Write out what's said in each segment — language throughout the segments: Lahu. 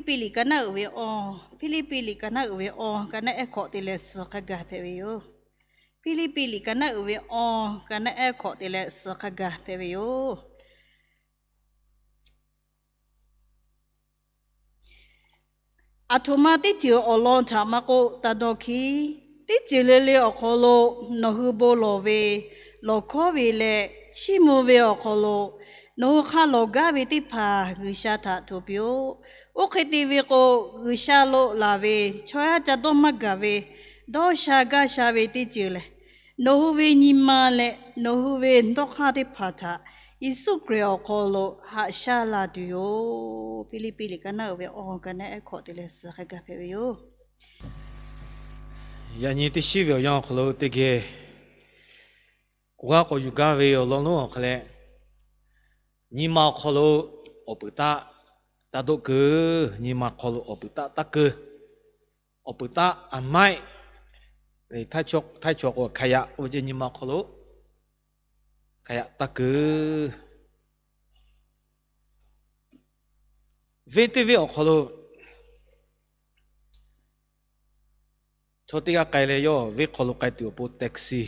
Hpiˇliˇpiˆ liꞈ ka naˆ uiˍ ve awˇ, Hpiˇliˇpiˆ liꞈ ka naˆ uiˍ ve awˇ, ka naˆ ehˉ hkawꞈ te leh suh hk'a gaˬ hpehꞈ ve yoˬ. Hpiˇliˇpiˆ liꞈ ka naˆ uiˍ ve awˇ, ka naˆ ehˉ hkawꞈ te leh suh hk'a gaˬ hpehꞈ ve yoˬ. Aˬ htoꞈ ma teˇ ceuˬ awˬ lawn htaꞈ maˇ k'oˆ, taˇ dawˇ hkiˉ. Teˇ ceuˬ le le awˬ hk'aw lo nawˬ hui bon lawˬ ve, lawˬ hkawˉ ve leh chiˇ mvuh ve awˬ hk'aw lo, nawˬ hui hk'a lawˬ gaˇ ve teˇ hpaˍ G'uiˬsha htaꞈ hto piˇ-oˆ. Oˇ hk'e te ve k'o, G'uiˬsha lo laˬ ve chaw yaˇ ca dawˇ maˇ gaˬ ve, dawˇ sha gaˇ sha ve teˇ ceuˬ lehˬ, nawˬ hui ve nyi ma leh nawˬ hui ve dawˇ hk'aˇ teˇ hpaˍ htaꞈ Yeˍsuˆ Hkriꞈ awˬ hk'aw lo haꞈ shaˉ la tuˬ yoˬ. Hpiˇliˇpiˆ liꞈ ka naˆ uiˍ ve awˇ, ka naˆ ehˉ hkawꞈ te leh suh hk'a gaˬ hpehꞈ ve yoˬ. Yaꞈ nyi teˇ shiˉ ve awˬ yanˇ awˬ hk'aw lo teˇ geh k'oˆ g'a k'awꞈ yuˬ gaˇ ve awˬ lawn lonˉ awˬ hk'aw leh, nyi ma awˬ hk'aw lo awˬ peuˬ taˆ taˇ dawˆ keu. Nyi ma awˬ hk'aw lo awˬ peuˬ taˆ taˇ keu. Awˬ peuˬ taˆ aˬ maiˆ, htaiˇ chaw k'o hk'a yaꞈ oˇ ve ceh nyi ma awˬ hk'aw lo hk'a yaꞈ taˇ keu. Venˇ teˇ venˇ awˬ hk'aw lo chaw teˇ g'aˇ k'ai leh, yawˇ venˇ hk'aw lo k'ai tuˬ awˬ pon taxi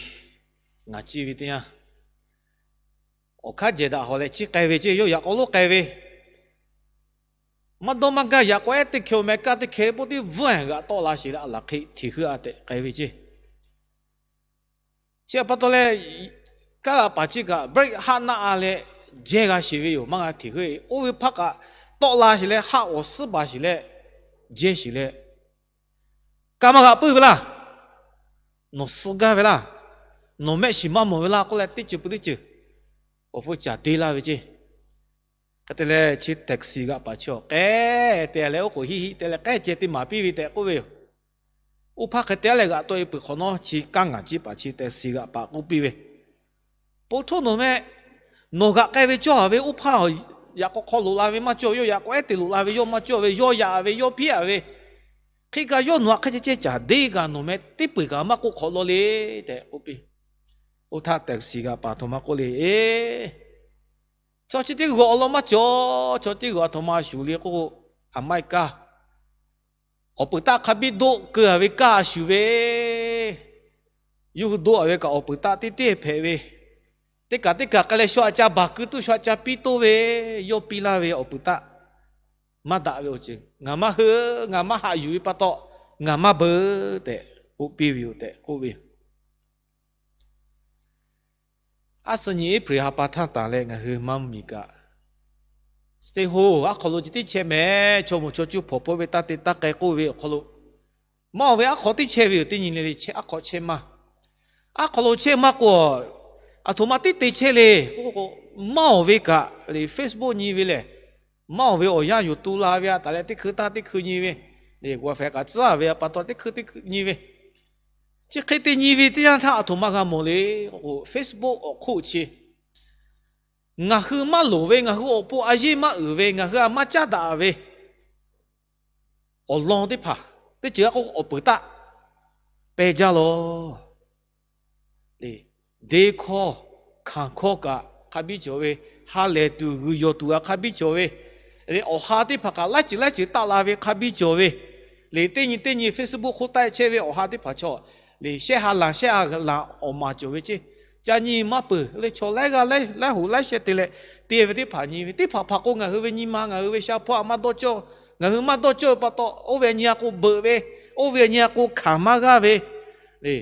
ngaˬ ciˇ ve teˇ yanˇ, awˬ hk'aˇ jehˬ daꞈ haw leh ciˇ k'ai ve ceˇ. Yawˇ yaꞈ k'aw lonˉ k'ai ve, maˇ dawˇ maˇ gaˇ yaꞈ k'aw ehˉ teˇ hkeh awˬ meh kaˇ teˇ hkeh k'oˆ tiˉ bvuhˆ g'aꞈ tawˆ la sheˍ leh, aˬ laˬ hk'e hteꞈ heuˆ a tehꞈ k'ai ve ceˇ. Chi a pa taw leh, kaˇ g'aꞈ paˍ chi kaꞈ brake haˆ naˆ a leh jehˇ g'a sheˍ ve yoˬ. Maˇ g'a hteꞈ heuˆ. Oˇ ve hpaˇ kaꞈ tawˆ la sheˍ leh, haˆ awˬ suhˉ baˬ sheˍ leh, jehˇ sheˍ leh, kaˇ maˇ g'aꞈ puiˉ ve laˇ. Nawˬ suh gaˇ ve laˇ. Nawˬ mehˆ shiˍ maˇ mawˬ ve laˇ k'oˆ leh, teˇ ceuˬ pui teˇ ceuˬ awˬ hpu caˍ deˇ laˇ ve ceˇ. Hk'e te leh, chi taxi g'aꞈ paˍ chi awˬ k'ehˉ te leh, oˉ k'oˍ hiˆ hiˆ te leh k'ehˉ ceh te maˍ piˇ ve tehꞈ k'oˆ ve yoˬ. Oˇ hpaˇ hk'e te leh g'aꞈ tawˆ e peuˬ hk'awꞈ nawˉ, chi kaˇ ngaˬ ciˇ paˍ chi taxi g'aꞈ paˍ k'oˆ piˇ ve, Po htoˇ nawˬ meh, nawˬ g'aꞈ k'ai ve cawˇ a ve oˇ hpaˇ yaꞈ k'aw hk'aw loꞈ la ve maˇ cawˇ, yawˇ yaꞈ k'aw ehˉ te loꞈ la ve yawˇ maˇ cawˇ ve, yawˇ yaꞈ ve, yawˇ piˇ a ve, hk'e kaꞈ yawˇ nawˬ htaꞈ hk'e ceh ceh caˍ deˇ kaꞈ nawˬ meh teˇ peu eˬ kaꞈ maˇ k'oˆ hk'awꞈ law le tehꞈ k'oˆ piˇ. Oˇ htaˇ taxi g'aꞈ paˍ aˬ htoꞈ ma k'oˆ le, Eˬ, chaw chi teˇ g'aˇ awˬ lawn maˇ cawˬ. Chaw teˇ g'aˇ aˬ htoꞈ ma shuˍ le k'oˆ k'o, aˬ maiˆ kaˇ, awˬ peuˬ taˆ hk'a biˇ doˆ keu a ve kaˇ a shuˍ ve, yawˇ hui doˆ a ve kaꞈ awˬ peuˬ taˆ teˇ teˇ hpehꞈ ve, teˇ kaꞈ teˇ kaꞈ k'ai leh shaw aꞈ ca baˬ keu tuˬ shaw aꞈ ca piˇ toˇ ve, yawˇ piˇ laˇ ve awˬ peuˬ taˆ maˇ daꞈ ve awˬ ceuˬ ngaˬ maˇ heuˆ, ngaˬ maˇ haꞈ yuˬ ve pa taw, ngaˬ maˇ beuꞈ tehꞈ k'oˆ piˇ ve yoˬ tehꞈ k'oˆ ve yoˬ. Aˉ suh nyi April ha pa htaˇ tanˬ leh ngaˬ hui maˇ mvuhˇmiˬ kaꞈ, stay home aˉ hk'aw lo chi teˇ chehˇ meh, chaw moˍ chaw cuˇ hpawnˬ hpfuhˆ ve taˇ te taˇ k'ai k'oˆ ve awˬ hk'aw lo, maˇ oˬ ve aˉ hk'aw teˇ chehˇ ve yoˬ. Teˇ nyi le le aˉ hk'aw chehˇ maˇ, aˉ hk'aw lo chehˇ maˇ k'o, aˬ htoꞈ ma teˇ te chehˇ le k'oˆ k'o, maˇ oˬ ve kaꞈ le Facebook nyi ve lehˬ, maˇ oˬ ve awˬ yanˇ yoˬ tu la ve a taˍ leh teˇ hkui taˇ teˇ hkui nyi ve, le g'uˬ fehꞈ kaꞈ tcuhˉ ve a pa taw teˇ hkui teˇ hkui nyi ve, chi hk'e te nyi ve teˇ yanˇ htaˇ aˬ htoꞈ ma g'a mawˬ le k'o, Facebook awˬ hk'oˆ chi ngaˬ hui maˇ loˍ ve, ngaˬ hui awˬ pon a yeˇ maˇ uiˍ ve, ngaˬ hui a maˇ caˉ daꞈ ve awˬ lawn teˇ hpaˍ, teˇ ceuˬ g'a k'o awˬ peuˬ taˆ peh jaˇ lawˬ. Deˇ hkawˇ hkanˍ hkawˇ kaꞈ hk'a biˇ cawˬ ve, ha lehˬ tuˬ g'uiˬ yawˬ tuˬ g'a hk'a biˇ cawˬ ve, le awˬ ha teˇ hpaˍ kaꞈ laiˉ ceuˬ laiˉ ceuˬ taˆ la ve hk'a biˇ cawˬ ve, le teˇ nyi teˇ nyi Facebook hk'oˆ taˆ chehˇ ve awˬ ha teˇ hpaˍ chaw, le shehˆ ha laˬ shehˆ ha laˬ awˬ maˍ cawˬ ve ceˇ. Ca nyi maˇ peuˬ le chaw laiˉ g'aˇ laiˉ hoꞈ laiˉ shehˆ te leh te ve teˇ hpaˍ nyi ve, teˇ hpaˍ hpaˍ k'o ngaˬ hui ve nyi ma ngaˬ hui ve sha hpawˇ a maˇ dawˇ cawˇ, ngaˬ hui maˇ dawˇ cawˇ ve pa taw oˇ ve nyi a k'o beuꞈ ve, oˇ ve nyi a k'o hkanˍ maˇ g'aˇ ve, le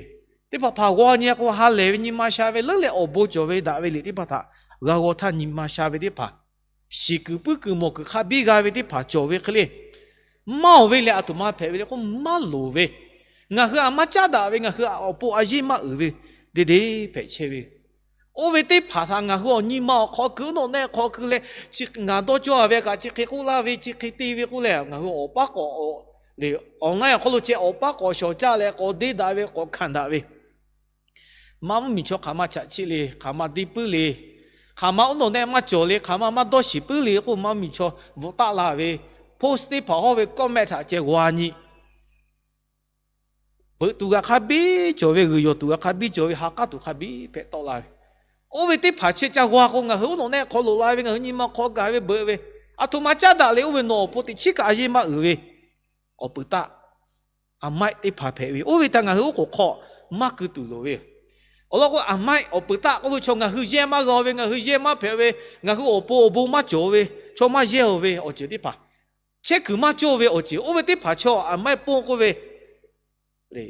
teˇ hpaˍ hpaˍ g'aw nyi a k'o ha lehˬ ve nyi ma sha ve leuˉ leh awˬ bon cawˬ ve daꞈ ve liꞈ teˇ hpaˍ htaꞈ g'a g'aw htaˇ nyi ma sha ve teˇ hpaˍ shiˍ kuiˬ puiˉ kuiˬ mawˬ kuiˬ hk'a biˇ g'a ve teˇ hpaˍ cawˬ ve hk'e le. Maˇ oˬ ve lehˬ aˬ htoꞈ ma hpehꞈ ve le k'o, maˇ loˍ ve, ngaˬ hui a maˇ caˉ daꞈ ve, ngaˬ hui awˬ pon a yeˇ maˇ uiˍ ve, deˇ deˇ hpehꞈ chehˇ ve, oˇ ve teˇ hpaˍ htaꞈ ngaˬ hui awˬ nyi ma awˬ hk'aw keu, oˇ nawˬ neˆ hk'aw keu leh, ngaˬ dawˇ cawˇ a ve kaꞈ chi hk'e k'oˆ laˇ ve, chi hk'e te ve k'oˆ leh, ngaˬ hui awˬ paˉ k'awꞈ le, online awˬ hk'aw lo ceh awˬ paˉ k'awꞈ shawˍ caˇ leh k'awꞈ deˇ daꞈ ve k'awꞈ hkanˍ daꞈ ve, maˇ mvuhˇmiˬ chaw hk'aˬ ma chaꞈ chiˆ le, hk'aˬ ma deˇ puiˉ le, hk'aˬ ma oˇ nawˬ neˆ maˇ cawˬ le, hk'aˬ ma maˇ dawˇ shiˍ puiˉ le k'oˆ maˇ mvuhˇmiˬ chaw bvuhꞈ taˆ la ve, post teˇ hpaˍ hawˇ ve comment htaꞈ ceh g'aw nyi. Beuꞈ tuˬ g'aꞈ hk'a biˇ cawˬ ve, g'uiˬ yawˬ tuˬ g'aꞈ hk'a biˇ cawˬ ve, ha k'aˉ tuˬ hk'a biˇ hpehꞈ tawˆ la ve, oˇ ve teˇ hpaˍ chi ca g'aw k'o ngaˬ hui oˇ nawˬ neˆ hk'aw loꞈ la ve, ngaˬ hui nyi ma hk'aw gaˬ ve beuꞈ ve, Aˬ htoꞈ ma caˉ daꞈ le, oˇ ve nawˬ awˬ pon teꞈ chiˉ kaꞈ a yeˇ maˇ uiˍ ve awˬ peuˬ taˆ, amight teˇ hpaˍ hpehꞈ ve yoˬ. Oˇ ve htaꞈ ngaˬ hui oˉ k'oˍ hk'aw maˇ keu tuˬ loˍ ve yoˬ. Awˬ lawn k'o, amight awˬ peuˬ taˆ k'oˆ ve chaw ngaˬ hui yehˇ maˇ g'a ve, ngaˬ hui yehˇ maˇ hpehꞈ ve, ngaˬ hui awˬ pon awˬ bon maˇ cawˬ ve, chaw maˇ yehˇ ve awˬ ceuˬ teˇ hpaˍ, chehˇ kuiˬ maˇ cawˇ ve awˬ ceuˬ, oˇ ve teˇ hpaˍ chaw amight pawˇ k'oˆ ve le,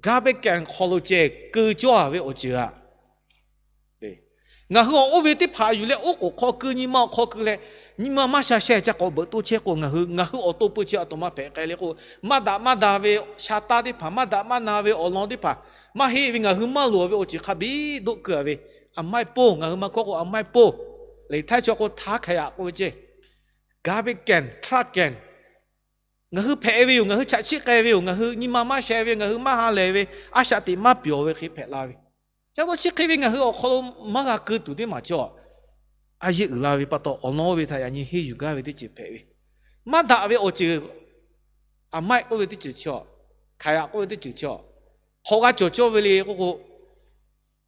garbage can hk'aw lo ceh keu cawˇ ve awˬ ceuˬ aꞈ. Ngaˬ hui awˬ oˇ ve teˇ hpaˍ yuˬ leh oˉ k'oˍ hk'aw keu, nyi ma awˬ hk'aw keu leh, nyi ma maˇ sha sheh ca k'awꞈ beuꞈ toˇ chehˇ k'o, ngaˬ hui, ngaˬ hui awˬ to peu chi aˬ htoꞈ ma hpehꞈ k'ai le k'o, maˇ daꞈ maˇ da ve sha taˇ teˇ hpaˍ, maˇ daꞈ maˇ na ve awˬ lawn teˇ hpaˍ, maˇ heˆ ve ngaˬ hui maˇ loˍ ve awˬ ceuˬ hk'a biˇ doˆ keu a ve, amight pawˇ, ngaˬ hui maˇ kawˇ k'o amight pawˇ, le htaiˇ chaw k'o htaˇ hkaˍ yaꞈ k'oˆ ve ceh, garbage can, trash can, ngaˬ hui hpehꞈ ve yoˬ. Ngaˬ hui chaꞈ chiˆ k'ai ve yoˬ. Ngaˬ hui nyi ma maˇ sheh ve, ngaˬ hui maˇ ha lehˬ ve, a shaꞈ teꞈ maˇ pyawˬ ve hk'e hpehꞈ la ve. Chi pa taw chi hk'e ve ngaˬ hui awˬ hk'aw lo maˇ g'a keu tuˬ teˇ maˬ chaw a yeˇ uiˍ la ve pa taw, awˬ lawn oˇ ve htaꞈ yaꞈ nyi henˇ yuˬ gaˇ ve teˇ ceuˬ hpehꞈ ve, maˇ daꞈ ve awˬ ceuˬ, amight k'oˆ ve teˇ ceuˬ chaw, hkaˍ yaꞈ k'oˆ ve teˇ ceuˬ chaw, hk'awꞈ g'a cawˬ cawˇ ve le k'oˆ k'o,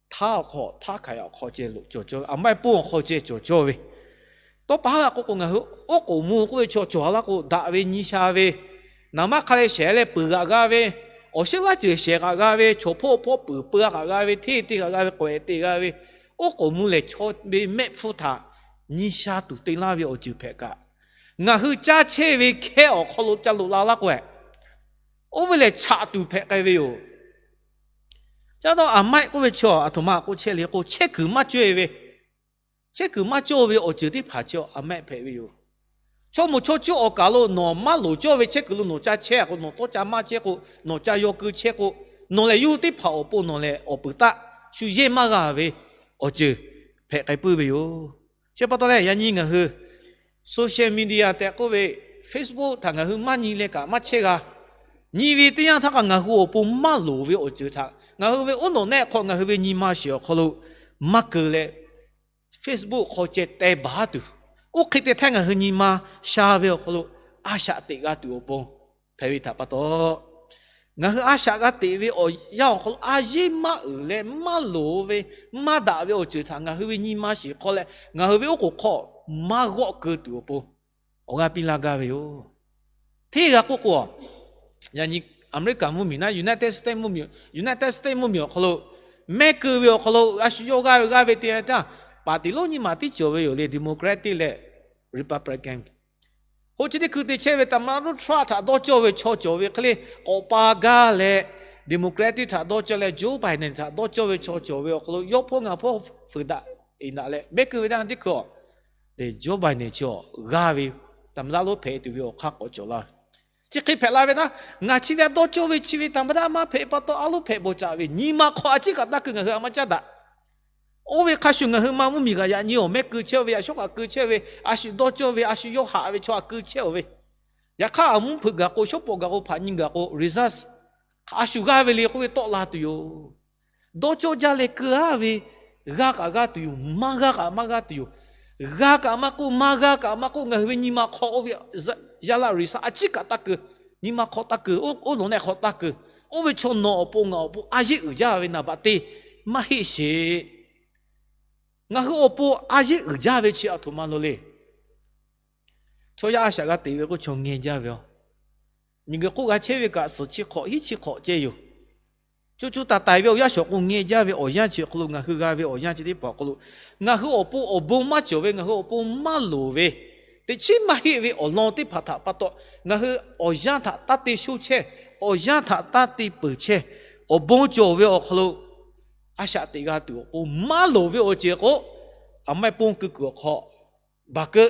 htaˇ awˬ hk'aw, htaˇ hkaˍ yaꞈ awˬ hk'aw ceh loꞈ cawˬ cawˇ ve, amight pawˇ awˬ hk'aw ceh cawˬ cawˇ ve. Tawˇ pa haˉ g'a k'oˆ k'o, ngaˬ hui oˉ k'oˍ mvuh k'oˆ ve chaw cawˬ a laˇ k'o, daꞈ ve nyi sha ve, naˍ manˇ hk'a leh shehˍ leh peuˬ g'aꞈ g'a ve, awˬ shinˉ laˇ ceuˬ shehˍ g'aꞈ g'a ve, chaw hpawˇ hpawˇ peuˬ peu g'aꞈ g'a ve, hteˇ te g'aꞈ g'a ve, k'awehꞈ te g'a ve, oˉ k'oˍ mvuh lehˬ chaw ve mehˆ hpfuhˇ htaꞈ nyi sha tuˬ te laˇ ve awˬ ceuˬ hpehꞈ kaꞈ, ngaˬ hui caˇ chehˇ ve hkehˇ awˬ hk'aw lo ca loꞈ la laˇ k'o, oˇ ve lehˬ chaꞈ tuˬ hpehꞈ k'ai ve yoˬ. Ca taw amight k'oˆ ve chaw aˬ htoꞈ ma k'oˆ chehˇ le k'o, chehˇ kuiˬ maˇ cawˇ ve, chehˇ kuiˬ maˇ cawˇ ve awˬ ceuˬ teˇ hpaˍ chaw amight hpehꞈ ve yoˬ. Chaw moˍ chaw cuˇ awˬ kaˬ lo nawˬ maˇ loˍ cawˇ ve chehˇ kuiˬ lo nawˬ ca chehˇ k'o, nawˬ tawˇ ca maˇ chehˇ k'o, nawˬ ca yaw keu chehˇ k'o, nawˬ lehˬ yawˇ hui teˇ hpaˍ awˬ pon nawˬ lehˬ awˬ peuˬ taˆ shu yehˇ maˇ g'a ve awˬ ceuˬ hpehꞈ k'ai puiˉ ve yoˬ. Chi pa taw leh yaꞈ nyi ngaˬ hui social media tehꞈ k'oˆ ve Facebook htaꞈ ngaˬ hui maˇ nyi leh kaꞈ maˇ chehˇ g'a. Nyi ve teˇ yanˇ htaˇ kaꞈ ngaˬ hui awˬ pon maˇ loˍ ve awˬ ceuˬ htaꞈ ngaˬ hui ve oˉ nawˬ nehˆ hk'aw ngaˬ hui ve nyi ma shiˍ awˬ hk'aw lo maˇ keu leh, Facebook hk'aw ceh teh baˬ tuˬ, oˇ hk'e te hteˇ ngaˬ hui nyi ma sha ve awˬ hk'aw lo a shaꞈ teꞈ g'a tuˬ awˬ pon hpehꞈ ve htaꞈ pa taw, ngaˬ hui a shaꞈ g'a teꞈ ve awˬ yanˇ awˬ hk'aw lo a yeˇ maˇ uiˍ leh maˇ loˍ ve, maˇ daꞈ ve awˬ ceuˬ htaꞈ ngaˬ hui ve nyi ma shiˍ hk'aw leh ngaˬ hui ve oˉ k'oˍ hk'aw maˇ g'awˆ keu tuˬ awˬ pon awˬ g'aˇ piˇ laˇ gaˇ ve yoˬ. Hteˇ g'a k'oˆ k'o, yaꞈ nyi America mvuhˇmiˬ naˉ United States mvuhˇmiˬ, United States mvuhˇmiˬ awˬ hk'aw lo mehˆ keu ve awˬ hk'aw lo a shu yawˇ g'aˇ ve g'aˇ ve te htaˇ, paˍ tiˍ lonˉ nyiˇ maˬ tiˉ cawˬ ve yoˬ le, Democratic leh Republican. Hoˆ chi teˇ hkui te chehˇ ve သမ္မတ Donald Trump htaꞈ dawˇ cawˇ ve chaw cawˬ ve hk'e le, k'awꞈ pa gaˇ leh Democratic htaꞈ dawˇ cawˇ leh Joe Biden htaꞈ dawˇ cawˇ ve chaw cawˬ ve awˬ hk'aw lo yawˇ hpawˇ ngaˬ hpawˇ fuiˍ daꞈ iˍ daꞈ leh mehˆ keu ve teˇ yanˇ teˇ hkui a, Joe Biden chaw g'aˇ ve သမ္မတ lonˉ hpehꞈ tuˬ ve awˬ hk'aˇ k'awꞈ cawˬ laˇ ve. Chi hk'e hpehꞈ la ve htaˇ, ngaˬ chi ve a dawˇ cawˇ ve chi ve သမ္မတ maˇ hpehꞈ pa taw a loˉ hpehꞈ bawˬ caꞈ ve nyi ma hk'aw a ciˉ kaꞈ taˇ keu ngaˬ hui a maˇ caˉ daꞈ. Oˇ ve hk'a shuˍ ngaˬ hui ma mvuhˇmiˬ kaꞈ yaꞈ nyi awˬ mehˆ keu chehˇ ve, a shawˉ kaꞈ keu chehˇ ve, a shu dawˇ cawˇ ve, a shu yawˇ haꞈ ve chaw a keu chehˇ oˬ ve. Yaꞈ hk'aˇ awˬ mvuhˇ hpeuꞈ gaˬ k'o, shawˉ pawˍ gaˬ k'o, hpaꞈ nyi gaˬ k'o, result a shu g'aˇ ve le k'oˆ ve tawˆ la tuˬ yoˬ. Dawˇ cawˇ jaˇ leh keu aˉ ve, g'a kaꞈ g'a tuˬ yoˬ, maˇ g'a kaꞈ maˇ g'a tuˬ yoˬ. G'a kaꞈ maˇ k'oˆ, maˇ g'a kaꞈ maˇ k'oˆ, ngaˬ hui ve nyi ma hk'aw oˇ ve yaˇ laˇ result a ciˉ kaꞈ taˇ keu, nyi ma hk'aw taˇ keu, oˉ nawˬ nehˆ hk'aw taˇ keu. Oˇ ve chaw nawˬ awˬ pon ngaˬ awˬ pon a yeˇ uiˍ jaˇ ve naˍ baꞈ te maˇ heˆ sheˍ. Ngaˬ hui awˬ pon a yeˇ uiˍ jaˇ ve chi a htoꞈ ma lo le. Chaw yaˇ a shaꞈ g'a teꞈ ve k'o chaw ngeh jaˇ ve yoˬ. Miˬguiˬ hk'oˆ g'a chehˇ ve kaꞈ suhˍ chi hk'awꞈ hiˉ chi hk'awꞈ ceh yoˬ. Co co taiˍ taiˍ ve awˬ yanˇ shawˍ k'o ngeh jaˇ ve awˬ yanˇ chi hk'aw lo ngaˬ hui g'a ve awˬ yanˇ chi teˇ hpaˍ awˬ hk'aw lo, ngaˬ hui awˬ pon awˬ bon maˇ cawˬ ve, ngaˬ hui awˬ pon maˇ loˍ ve, teꞈ chiˉ maˇ heˆ ve awˬ lawn teˇ hpaˍ htaꞈ pa taw, ngaˬ hui awˬ yanˇ htaꞈ taˇ te sho chehˇ, awˬ yanˇ htaꞈ taˇ te peuˬ chehˇ, awˬ bon cawˬ ve awˬ hk'aw lo a shaꞈ teꞈ g'a tuˬ awˬ pon maˇ loˍ ve awˬ ceuˬ k'o, a maiˇ ponˇ keu kuiˬ awˬ hk'aw baˬ keu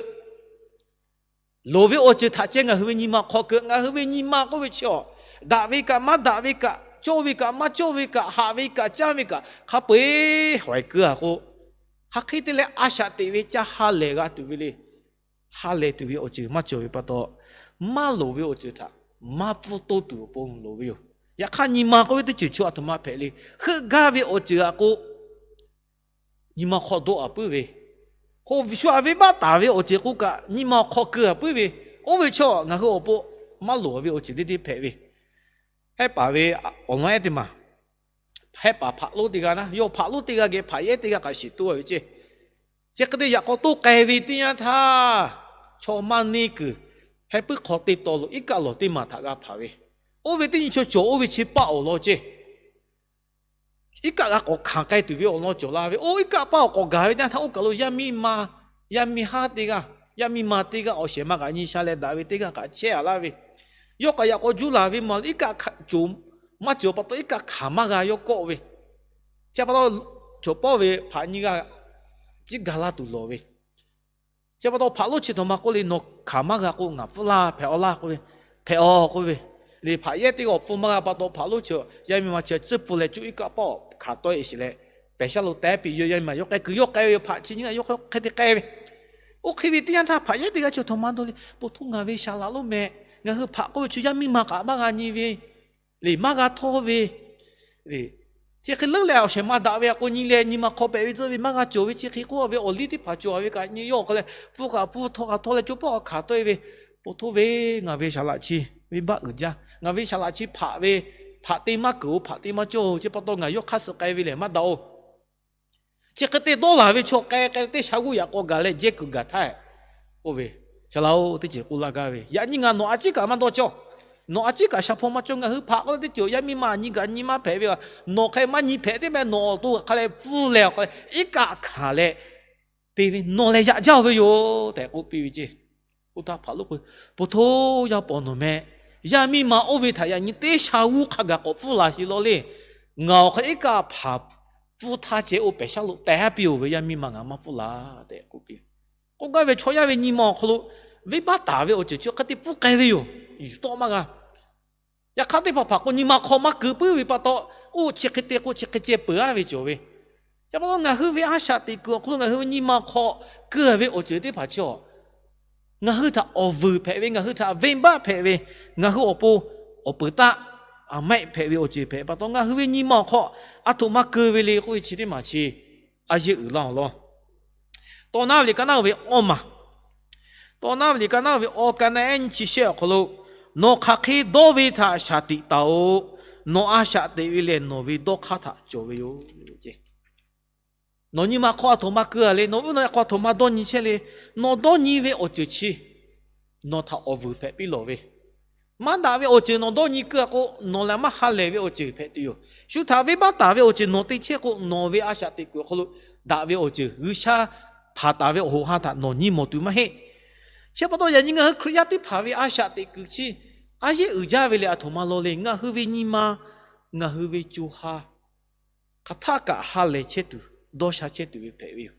loˍ ve awˬ ceuˬ htaꞈ ceh ngaˬ hui ve nyi ma hk'aw keu. Ngaˬ hui ve nyi ma k'oˆ ve chi awˬ, daꞈ ve kaꞈ maˇ daꞈ ve kaꞈ, cawˇ ve kaꞈ maˇ cawˇ ve kaꞈ, haꞈ ve kaꞈ caˇ ve kaꞈ hk'a peu-eˬ hawehˬ keu a k'o, hk'aˬ hk'e te leh a shaꞈ teꞈ ve ca ha lehˬ g'a tuˬ ve le. Ha lehˬ tuˬ ve awˬ ceuˬ maˇ cawˬ ve pa taw, maˇ loˍ ve awˬ ceuˬ htaꞈ maˇ pfuhˇ toˇ tuˬ awˬ pon loˍ ve yoˬ. Yaꞈ hk'aˇ nyi ma k'oˆ ve teˇ ceuˬ chi a htoꞈ ma hpehꞈ le. Heuˆ gaˇ ve awˬ ceuˬ a k'o, nyi ma hk'aw dawˆ a puiˉ ve, k'o shu a venˇbaˆ taˍ ve awˬ ceuˬ k'oˆ kaꞈ nyi ma hk'aw keu a puiˉ ve, oˇ ve chaw ngaˬ hui awˬ pon maˇ loˍ ve awˬ ceuˬ teˇ teˇ hpehꞈ ve. Hehˉ paˍ ve awˬ lawn ehˉ teˇ maˬ, hehˉ paˍ hpaꞈ lonˉ teˇ g'aˇ naˉ, yawˇ hpaꞈ lonˉ teˇ g'aˇ geh hpaꞈ yehˉ teˇ g'aˇ hk'a shiˍ toˇ ve ceˇ. Chi hk'e te yaꞈ k'aw toˇ k'ai ve teˇ yanˇ htaˇ, Chaw maˇ neˇ kuiˬ heh puiˉ hk'aw teˇ taw lo iˉ kaˆ lawˬ teˇ maˬ htaꞈ g'a hpanˍ ve, oˇ ve teˇ nyi chaw cawˬ oˇ ve chi paˆ awˬ lawn ceˇ. Iˉ kaˆ g'a k'awꞈ hkanˍ k'ai tuˬ ve awˬ lawn cawˬ la ve, oˇ iˉ kaˆ paˆ awˬ k'awꞈ gaˬ ve teˇ yanˇ htaˇ oˇ kaˬ lo yaˇ miˇ ma, yaˇ miˇ haˉ teˇ g'aˇ, yaˇ miˇ ma teˇ g'aˇ awˬ shehˍ ma kaꞈ nyi sha leh daꞈ ve teˇ g'aˇ kaꞈ chehˇ a laˇ ve, yawˇ k'aꞈ yaꞈ k'aw juˇ laˬ ve ma iˉ kaˆ cawˬ maˇ cawˬ pa taw iˉ kaˆ hkanˍ maˇ g'a yawˇ kawˆ ve, chi pa taw chaw pawˆ ve hpaꞈ nyiˇ g'aˇ ciˉ ga laˇ tuˬ lawˬ ve, chi pa taw hpaꞈ lonˉ chi htaꞈ ma k'oˆ le, nawˬ hkanˍ maˇ g'a k'o ngaˬ pfuhˇ laˇ hpehꞈ aw laˇ k'oˆ ve, hpehꞈ aw k'oˆ ve, le hpaꞈ yehˇ teˇ g'aˇ awˬ pfuhˇ maˇ g'a pa taw hpaꞈ lonˉ chi yaˇ miˇ ma chi tcuhˉ pfuhˇ leh cuˇ iˉ kaˆ paˆ awˬ hkanˍ tawˆ e sheˍ leh, pehˬ shaˉ lo teh piˇ yoˬ. Yaˇ miˇ ma yawˇ k'ai kuiˬ yawˇ k'ai ve yoˬ, hpaꞈ chi nyiˇ g'aˇ yawˇ hk'e te k'ai ve. Oˇ hk'e ve teˇ yanˇ htaˇ hpaꞈ yehˇ teˇ g'aˇ chi htaꞈ ma dawˇ le, Pu htoˇ ngaˬ ve shaˍ laꞈ lonˉ meh, ngaˬ hui hpaꞈ k'oˆ ve chi yaˇ miˇ ma kaꞈ maˇ g'a nyi ve, le maˇ g'a htawˇ ve, chi hk'e leuˉ leh awˬ shehˍ ma daꞈ ve a k'o nyi leh nyi ma hk'aw pehꞈ ve tcuhˆ ve maˇ g'a cawˬ ve, chi hk'e k'oˆ ve awˬ liˇ teˇ hpaˍ cawˬ ve kaꞈ nyi yawˇ hk'a leh pfuhˇ kaꞈ pfuhˇ htawˇ kaꞈ htawˇ leh cawˇ pawˆ a hkanˍ tawˆ e ve, Pu htoˇ ve, ngaˬ ve shaˍ laꞈ chi venˇ baˆ uiˍ jaˇ. Ngaˬ ve shaˍ laꞈ chi hpaꞈ ve, hpaꞈ te maˇ keunˍ-oˬ, hpaꞈ te maˇ cawˇ-oˬ, chi pa taw ngaˬ yawˇ hk'aˇ suh k'ai ve lehˬ maˇ daꞈ-oˬ. Chi hk'e te dawˇ laˬ ve chaw k'ai k'ai teˇ sha g'uˇ yaꞈ k'aw gaˬ leh jehˇ kuiˬ gaˬ htaˇ, k'oˆ ve, Shaˍ laꞈ-oˬ, teˇ ceuˬ k'oˆ laˇ gaˇ ve, yaꞈ nyi ngaˬ nawˬ a ciˉ kaꞈ maˇ dawˇ cawˇ. Nawˬ a ciˉ kaꞈ shaˍ hpaw maˇ cawˇ. Ngaˬ hui hpaꞈ k'oˆ ve teˇ ceuˬ yaˇ miˇ ma nyi gaˬ nyi maˇ hpehꞈ ve, nawˬ hk'e maˇ nyi hpehꞈ teˇ meh nawˬ awˬ to hk'a leh pfuhˇ leh awˬ hk'a leh iˉ kaˆ hkanˍ leh te ve nawˬ lehˬ yaꞈ jaˇ-oˬ ve yoˬ tehꞈ k'oˆ piˇ ve ceˇ. Oˇ htaˇ hpaꞈ lonˉ k'oˆ, Pu htoˇ, yaˇ paw nawˬ meh, yaˇ miˇ ma oˇ ve htaꞈ yaꞈ nyi teˇ sha g'uˇ hk'a gaˬ k'awꞈ pfuhˇ laˬ sheˍ law le. Ngaˬ awˬ hk'a iˉ kaˆ hpanˍ pfuhˇ htaˇ ceh oˇ pehˬ shaˉ lo teh haˉ piˇ-oˬ ve, yaˇ miˇ ma ngaˬ maˇ pfuhˇ laˬ tehꞈ k'oˆ piˇ. K'oˆ gaˇ ve chaw yaˇ ve nyi ma awˬ hk'aw lo venˇ baˆ taˍ ve awˬ ceuˬ chi hk'e te pfuhˇ k'ai ve yoˬ. Yuˬ tawˆ maˇ g'a. Yaꞈ hk'aˇ teˇ hpaˍ hpaˍ k'o nyi ma hk'aw maˇ keu puiˉ ve pa taw, oˇ chi hk'e te k'o chi hk'e ceh peuˬ-a ve cawˬ ve. Chi pa taw ngaˬ hui ve a shaꞈ teꞈ kuiˬ awˬ hk'aw lo ngaˬ hui ve nyi ma hk'aw keu ve awˬ ceuˬ teˇ hpaˍ chi a, ngaˬ hui htaꞈ awˬ vuiˬ hpehꞈ ve, ngaˬ hui htaꞈ venˇ baˆ hpehꞈ ve, ngaˬ hui awˬ pon awˬ peuˬ taˆ a mehˆ hpehꞈ ve awˬ ceuˬ hpehꞈ pa taw, ngaˬ hui ve nyi ma awˬ hk'aw a htoꞈ ma keu ve le k'oˆ ve chi teˇ maˬ chi a yeˇ uiˍ laˇ-oˬ law. Tawˇ naˉ ve liꞈ ka naˉ ve awˇ maˬ, tawˇ naˉ ve liꞈ ka naˉ ve awˇ ka naˉ ehˉ nyiˇ chi shehˆ awˬ hk'aw lo, Nawˬ hk'aˬ hk'e dawˇ ve htaꞈ shaˍ tiꞈ taˍ-oꞈ. Nawˬ a shaꞈ teꞈ ve lehˬ nawˬ ve dawˇ hk'aˇ htaꞈ cawˬ ve yoˬ. Nawˬ nyi ma hk'aw a htoꞈ ma keu-a le, nawˬ uˉ nawˬ a hk'aw a htoꞈ ma dawˇ nyi chehˇ le. Nawˬ dawˇ nyi ve awˬ ceuˬ chi nawˬ htaꞈ awˬ vuiˬ hpehꞈ piˇ lawˬ ve, maˇ daꞈ ve awˬ ceuˬ nawˬ dawˇ nyi keu-a k'o, nawˬ lehˬ maˇ ha lehˬ ve awˬ ceuˬ hpehꞈ tuˬ yoˬ. Shu htaꞈ venˇ baˆ taˍ ve awˬ ceuˬ nawˬ te chehˇ k'o, nawˬ ve a shaꞈ teꞈ kuiˬ awˬ hk'aw lo daꞈ ve awˬ ceuˬ, G'uiˬsha hpanˍ taˍ ve awˬ hoꞈ ha htaꞈ nawˬ nyi mawˬ tuˬ maˇ heˆ. Chi pa taw yaꞈ nyi ngaˬ hui Hkriꞈ yaˇ teˇ hpaˍ ve a shaꞈ teꞈ kuiˬ chi a yeˇ uiˍ jaˇ ve lehˬ a htoꞈ ma law le. Ngaˬ hui ve nyi ma, ngaˬ hui ve co ha hk'aˬ htaˆ kaꞈ ha lehˬ chehˇ tuˬ, dawˇ sha chehˇ tuˬ ve hpehꞈ ve yoˬ.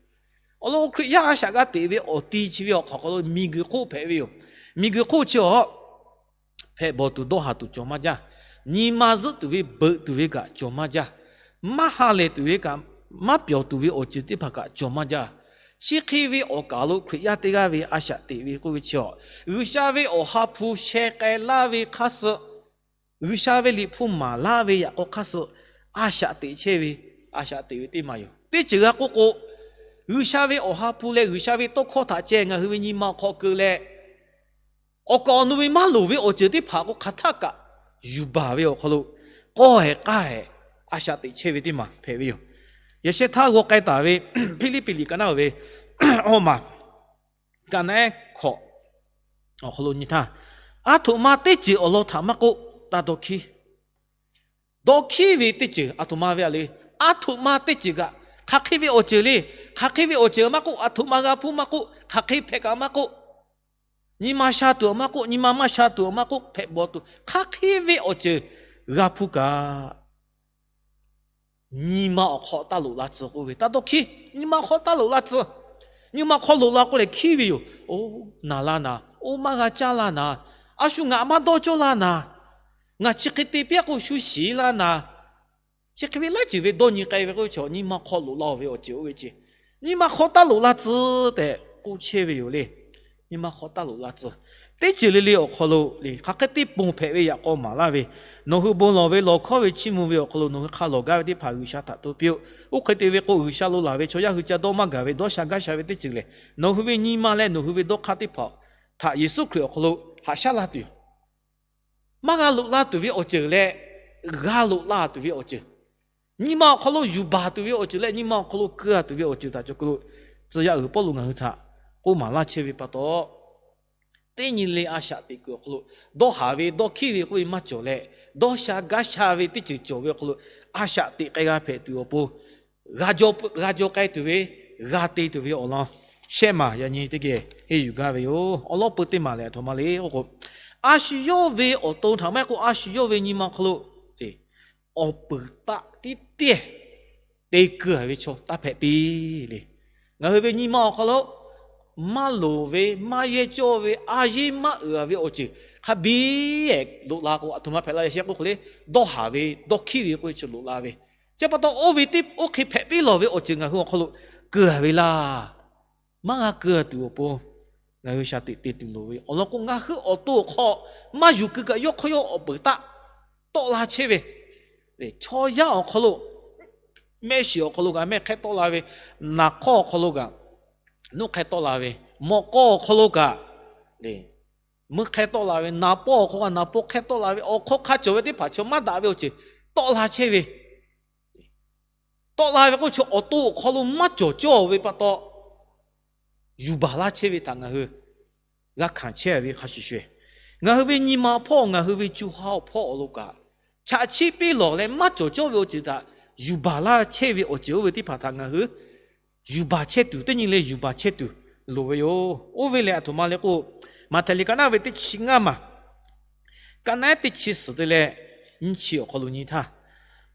Awˬ lawn Hkriꞈ yaˇ a shaꞈ g'a teꞈ ve awˬ ti chi ve awˬ hk'aw lo miˬguiˬ hk'oˆ hpehꞈ ve yoˬ. Miˬguiˬ hk'oˆ chi awˬ hpehꞈ bawˬ tuˬ dawˇ haˍ tuˬ cawˬ maˇ jaˇ. Nyi ma zuhˆ tuˬ ve beuꞈ tuˬ ve kaꞈ cawˬ maˇ jaˇ. Maˇ ha lehˬ tuˬ ve kaꞈ, maˇ pyawˬ tuˬ ve awˬ ceuˬ teˇ hpaˍ kaꞈ cawˬ maˇ jaˇ. Chi hk'e ve awˬ kaˬ lo Hkriꞈ yaˇ teˇ g'aˇ ve a shaꞈ teꞈ ve k'oˆ ve chi a, G'uiˬsha ve awˬ ha hpu sheh k'ai laˇ ve hk'aˇ suh, G'uiˬsha ve liꞈ hpu maˍ laˇ ve yaꞈ k'aw hk'aˇ suh a shaꞈ teꞈ chehˇ ve, a shaꞈ teꞈ ve teˇ maˬ yoˬ. Teˇ ceuˬ g'a k'oˆ k'o, G'uiˬsha ve awˬ ha hpu leh G'uiˬsha ve tawˇ hkawˇ htaꞈ ceh ngaˬ hui ve nyi ma awˬ hk'aw keu leh, awˬ kaˍ awˬ nu ve maˇ loˍ ve awˬ ceuˬ teˇ hpaˍ k'o hk'aˬ htaˆ kaꞈ yuˬ baˬ ve awˬ hk'aw lo k'awˇ hehˍ k'aˇ hehˍ a shaꞈ teꞈ chehˇ ve teˇ maˬ hpehꞈ ve yoˬ. Yaꞈ sheh htaˇ g'aw k'ai taˍ ve Hpiˇliˇpiˆ liꞈ ka naˉ ve awˇ maˬ, ka naˉ ehˉ hkawꞈ awˬ hk'aw lo nyi htaˇ, a htoꞈ ma teˇ ceuˬ awˬ lawn htaꞈ maˇ k'oˆ, taˇ dawˇ hkiˉ. Dawˇ hkiˉ ve teˇ ceuˬ a htoꞈ ma ve a le. A htoꞈ ma teˇ ceuˬ kaꞈ, hk'aˬ hk'e ve awˬ ceuˬ le. Hk'aˬ hk'e ve awˬ ceuˬ maˇ k'oˆ, a htoꞈ ma g'a hpuˇ maˇ k'oˆ, hk'aˬ hk'e hpehꞈ kaꞈ maˇ k'oˆ, nyi ma sha tuˬ awˬ maˇ k'oˆ, nyi ma maˇ sha tuˬ awˬ maˇ k'oˆ, hpehꞈ bawˬ tuˬ hk'aˬ hk'e ve awˬ ceuˬ g'a hpuˇ kaꞈ, nyi ma awˬ hk'aw taˇ loꞈ la tcuh k'oˆ ve, taˇ dawˇ hkiˉ. Nyi ma hk'aw taˇ loꞈ la tcuh. Nyi ma hk'aw loꞈ la k'o lehˬ hkiˉ ve yoˬ. Oˇ, naˬ la naˍ, oˇ maˇ g'a caˇ la naˍ, a shu ngaˬ maˇ dawˇ cawˇ la naˍ, ngaˬ chi hk'e te piˇ-a k'o shu shiˍ la naˍ, chi hk'e ve laiˉ ceuˬ ve dawˇ nyi k'ai ve k'oˆ ve chaw, nyi ma hk'aw loꞈ la-oˬ ve awˬ ceuˬ oˇ ve ce. Nyi ma hk'aw taˇ loꞈ la tcuh tehꞈ k'oˆ chehˇ ve yoˬ le. Nyi ma hk'aw taˇ loꞈ la tcuh. Teˇ ceuˬ le le awˬ hk'aw lo le hk'aˬ hk'e teˇ ponˬ hpehꞈ ve yaꞈ k'aw maˍ laˇ ve, nawˬ hui bon lawˬ ve lawˬ hkawˇ ve chiˇ mvuh ve awˬ hk'aw lo nawˬ hui hk'a lawˬ gaˇ ve teˇ hpaˍ G'uiˬsha htaꞈ to piˇ-oˆ. Oˇ hk'e te ve k'o, G'uiˬsha lo laˬ ve chaw yaˇ hui ca dawˇ maˇ gaˬ ve dawˇ sha gaˇ sha ve teˇ ceuˬ lehˬ, nawˬ hui ve nyi ma leh nawˬ hui ve dawˇ hk'aˇ teˇ hpaˍ htaꞈ Yeˍsuˆ Hkriꞈ awˬ hk'aw lo haꞈ shaˉ laˇ tuˬ yoˬ. Maˇ g'a loꞈ la tuˬ ve awˬ ceuˬ leh, g'a loꞈ la tuˬ ve awˬ ceuˬ, nyi ma awˬ hk'aw lo yuˬ baˬ tuˬ ve awˬ ceuˬ leh nyi ma awˬ hk'aw lo keu-a tuˬ ve awˬ ceuˬ htaꞈ cawˬ keu lo, tcuh yaˇ uiˍ Pawˇluꞈ ngaˬ hui htaꞈ k'oˆ maˍ laˇ chehˇ ve pa taw, teˇ nyi le a shaꞈ teꞈ kuiˬ awˬ hk'aw lo, dawˇ haˍ ve dawˇ hkiˉ ve k'oˆ ve maˇ cawˬ leh, dawˇ sha gaˇ sha ve teˇ ceuˬ cawˬ ve awˬ hk'aw lo, a shaꞈ teꞈ k'ai g'a hpehꞈ tuˬ awˬ pon, g'a jaw k'ai tuˬ ve, g'a te tuˬ ve awˬ lawn shehˆ maˬ yaꞈ nyi teˇ geh henˇ yuˬ gaˇ ve yoˬ. Awˬ lawn peu teˇ maˬ lehˬ, aˬ htoꞈ ma le k'oˆ k'o, a shu yawˇ ve awˬ to htaꞈ maˇ heˆ k'o, a shu yawˇ ve nyi ma awˬ hk'aw lo awˬ peuˬ taˆ tiˉ tiˉ te keu a ve chaw taˇ hpehꞈ piˇ le. Ngaˬ hui ve nyi ma awˬ hk'aw lo maˇ loˍ ve, maˇ yehˇ cawˇ ve, a yeˇ maˇ uiˍ a ve awˬ ceuˬ hk'a biˇ loꞈ la k'o, aˬ htoꞈ ma hpehꞈ la ve shehˆ k'oˆ hk'e le, dawˇ haˍ ve dawˇ hkiˉ ve k'oˆ ve chi loꞈ la ve, chi pa taw oˇ ve teˇ oˇ hk'e hpehꞈ piˇ lawˬ ve awˬ ceuˬ ngaˬ hui awˬ hk'aw lo keu a ve laˇ. Maˇ g'a keu a tuˬ awˬ pon, ngaˬ hui shaˍ tiꞈ te tuˬ loˍ ve awˬ lawn k'o, ngaˬ hui awˬ to awˬ hk'aw maˇ yuˬ keu kaꞈ yawˇ hk'aw yawˇ awˬ peuˬ taˆ tawˆ la chehˇ ve, chaw yaˇ awˬ hk'aw lo, mehˆ shiˍ awˬ hk'aw lo kaꞈ mehˆ hk'ehˇ tawˆ la ve, naˍ hk'awˇ awˬ hk'aw lo kaꞈ nuˇ hk'ehˇ tawˆ la ve, mawꞈ k'aw awˬ hk'aw lo kaꞈ meuˇ hk'ehˇ tawˆ la ve, naˍ paw awˬ hk'aw kaꞈ naˍ paw hk'ehˇ tawˆ la ve, awˬ hk'aw hk'a cawˬ ve teˇ hpaˍ chaw maˇ daꞈ ve awˬ ceuˬ tawˆ la chehˇ ve, tawˆ la ve k'o, chaw awˬ to awˬ hk'aw lo maˇ cawˬ cawˇ ve pa taw, yuˬ baˬ laˇ chehˇ ve htaꞈ ngaˬ hui g'a hkanˍ chehˇ ve hk'a shuˍ shuˍ, ngaˬ hui ve nyi ma hpawˇ, ngaˬ hui ve co ha awˬ hpawˇ awˬ lo kaꞈ, chaꞈ chiˆ piˇ lawˬ leh maˇ cawˬ cawˇ ve awˬ ceuˬ htaꞈ yuˬ baˬ laˇ chehˇ ve awˬ ceuˬ oˇ ve teˇ hpaˍ htaꞈ ngaˬ hui yuˬ baˬ chehˇ tuˬ, teˇ nyi le yuˬ baˬ chehˇ tuˬ loˍ ve yoˬ. Oˇ ve lehˬ, aˬ htoꞈ ma le k'o, Maꞈhtehˍ liꞈ ka naˉ ve teˇ chi ngaˇ maˬ, ka naˉ teˇ chi suhˍ te leh nyiˇ chi awˬ hk'aw lo nyi htaˇ,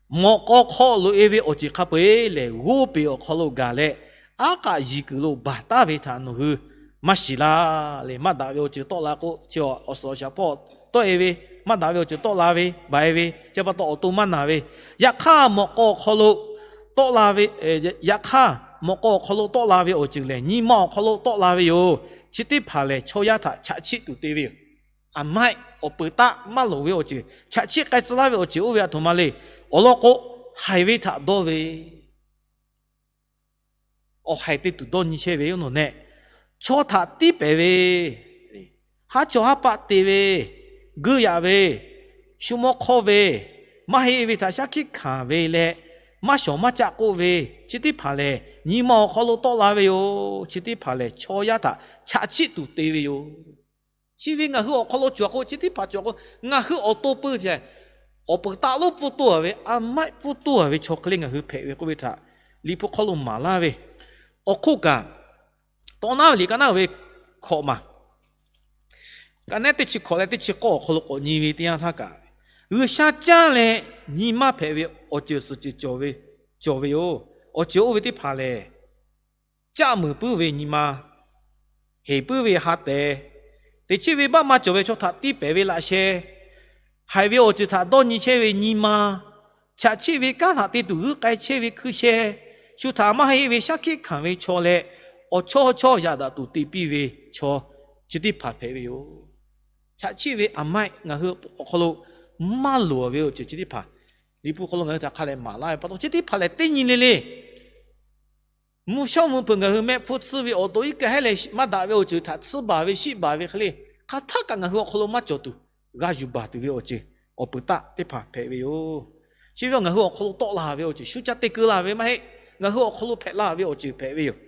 mawꞈ k'aw hk'aw loꞈ e ve awˬ ceuˬ hk'a peu-eˬ lehˬ, g'oˇ peˬ awˬ hk'aw lo gaˬ leh, aˉ k'aꞈ yiˍ kuiˬ lo baˬ taˍ ve htaꞈ nawˬ hui maˇ shiˍ laˇ le. Maˇ daꞈ ve awˬ ceuˬ tawˆ la k'o, chi awˬ suhˍ awˬ shaˍ hpawˇ tawˆ e ve, maˇ daꞈ ve awˬ ceuˬ tawˆ la ve, baˬ e ve, chi pa taw awˬ to maˇ naˬ ve, yaꞈ hk'aˇ mawꞈ k'aw awˬ hk'aw lo tawˆ la ve, yaꞈ hk'aˇ mawꞈ k'aw awˬ hk'aw lo tawˆ la ve awˬ ceuˬ lehˬ, nyi ma awˬ hk'aw lo tawˆ la ve yoˬ. Chi teˇ hpaˍ lehˬ, chaw yaˇ htaꞈ chaꞈ chiˆ tuˬ te ve yoˬ. Aˬ maˆ awˬ peuˬ taˆ maˇ loˍ ve awˬ ceuˬ, chaꞈ chiˆ k'ai tcuh laˇ ve awˬ ceuˬ oˇ ve aˬ htoꞈ ma le. Awˬ lawn k'o, haiˬ ve htaꞈ dawˇ ve, awˬ haiˬ te tuˬ dawˇ nyi chehˇ ve yoˬ nawˬ nehˆ. Chaw htaꞈ tiˉ pehˍ ve, haˉ chawˇ haˉ paˆ te ve, geuˆ yaꞈ ve, shu mawˇ hk'awˇ ve, maˇ heˆ ve htaꞈ shaˉ hkiˆ hkanˍ ve leh, maˇ shawˍ maˇ caˆ k'oˆ ve, chi teˇ hpaˍ lehˬ nyi ma awˬ hk'aw lo tawˆ la ve yoˬ. Chi teˇ hpaˍ lehˬ, chaw yaˇ htaꞈ chaꞈ chiˆ tuˬ te ve yoˬ. Chi ve ngaˬ hui awˬ hk'aw lo cawˬ k'o, chi teˇ hpaˍ cawˬ k'o, ngaˬ hui awˬ to peu ce, awˬ peuˬ taˆ lonˉ pfuhˇ toˇ a ve, aˬ maˆ pfuhˇ toˇ a ve chaw hk'e le ngaˬ hui hpehꞈ ve k'oˆ ve htaꞈ Liꞈ hpu hk'aw lo maˍ laˇ ve, awˬ hk'oˆ kaꞈ, Tawˇ naˉ ve liꞈ ka naˉ ve hkawꞈ maˬ, ka naˉ teˇ chi hkawꞈ leh teˇ chi k'awˇ awˬ hk'aw lo k'awꞈ nyi ve teˇ yanˇ htaˇ kaꞈ, G'uiˬsha caˇ leh nyi maˇ hpehꞈ ve awˬ ceuˬ suhˍ ceuˬ cawˬ ve yoˬ. Awˬ ceuˬ oˇ ve teˇ hpaˍ lehˬ, caˆ muiˬ puiˉ ve nyi ma, heˍ puiˉ ve ha tehˍ, teꞈ chiˆ ve baˆ ma cawˬ ve chaw htaꞈ tiˇ pehˍ ve laꞈ sheh, haiˬ ve awˬ ceuˬ htaꞈ dawˇ nyi chehˇ ve nyi ma, chaꞈ chiˆ ve kanˉ htaꞈ te tuˬ g'uiˇ k'ai chehˇ ve hkui sheh, shu htaꞈ maˇ heˆ ve shaˉ hkiˆ hkanˍ ve chaw leh, awˬ chawˇ chawˇ yaꞈ daꞈ tuˬ te piˇ ve chaw, chi teˇ hpaˍ hpehꞈ ve yoˬ. Chaꞈ chiˆ ve aˬ maˆ ngaˬ hui awˬ hk'aw lo maˇ loˍ ve awˬ ceuˬ chi teˇ hpaˍ, Liꞈ hpu hk'aw lo ngaˬ hui htaꞈ hk'a leh maˍ laˇ ve pa taw, chi teˇ hpaˍ lehˬ teˇ nyi le le mvuhˇ shawˉ mvuhˇ hpeuꞈ ngaˬ hui mehˆ hpfuhˇ tsuhˇ ve awˬ to iˉ kaˆ hehˉ leh maˇ daꞈ ve awˬ ceuˬ htaꞈ tsuhˇ baˬ ve shiˆ baˬ ve hk'e le, hk'aˬ htaˆ kaꞈ ngaˬ hui awˬ hk'aw lo maˇ cawˬ tuˬ, g'a yuˬ baˬ tuˬ ve awˬ ceuˬ awˬ peuˬ taˆ teˇ hpaˍ hpehꞈ ve yoˬ. Chi ve ngaˬ hui awˬ hk'aw lo tawˆ la ve awˬ ceuˬ, shu caˇ te keu la ve maˇ heˆ. Ngaˬ hui awˬ hk'aw lo hpehꞈ la ve awˬ ceuˬ hpehꞈ ve yoˬ.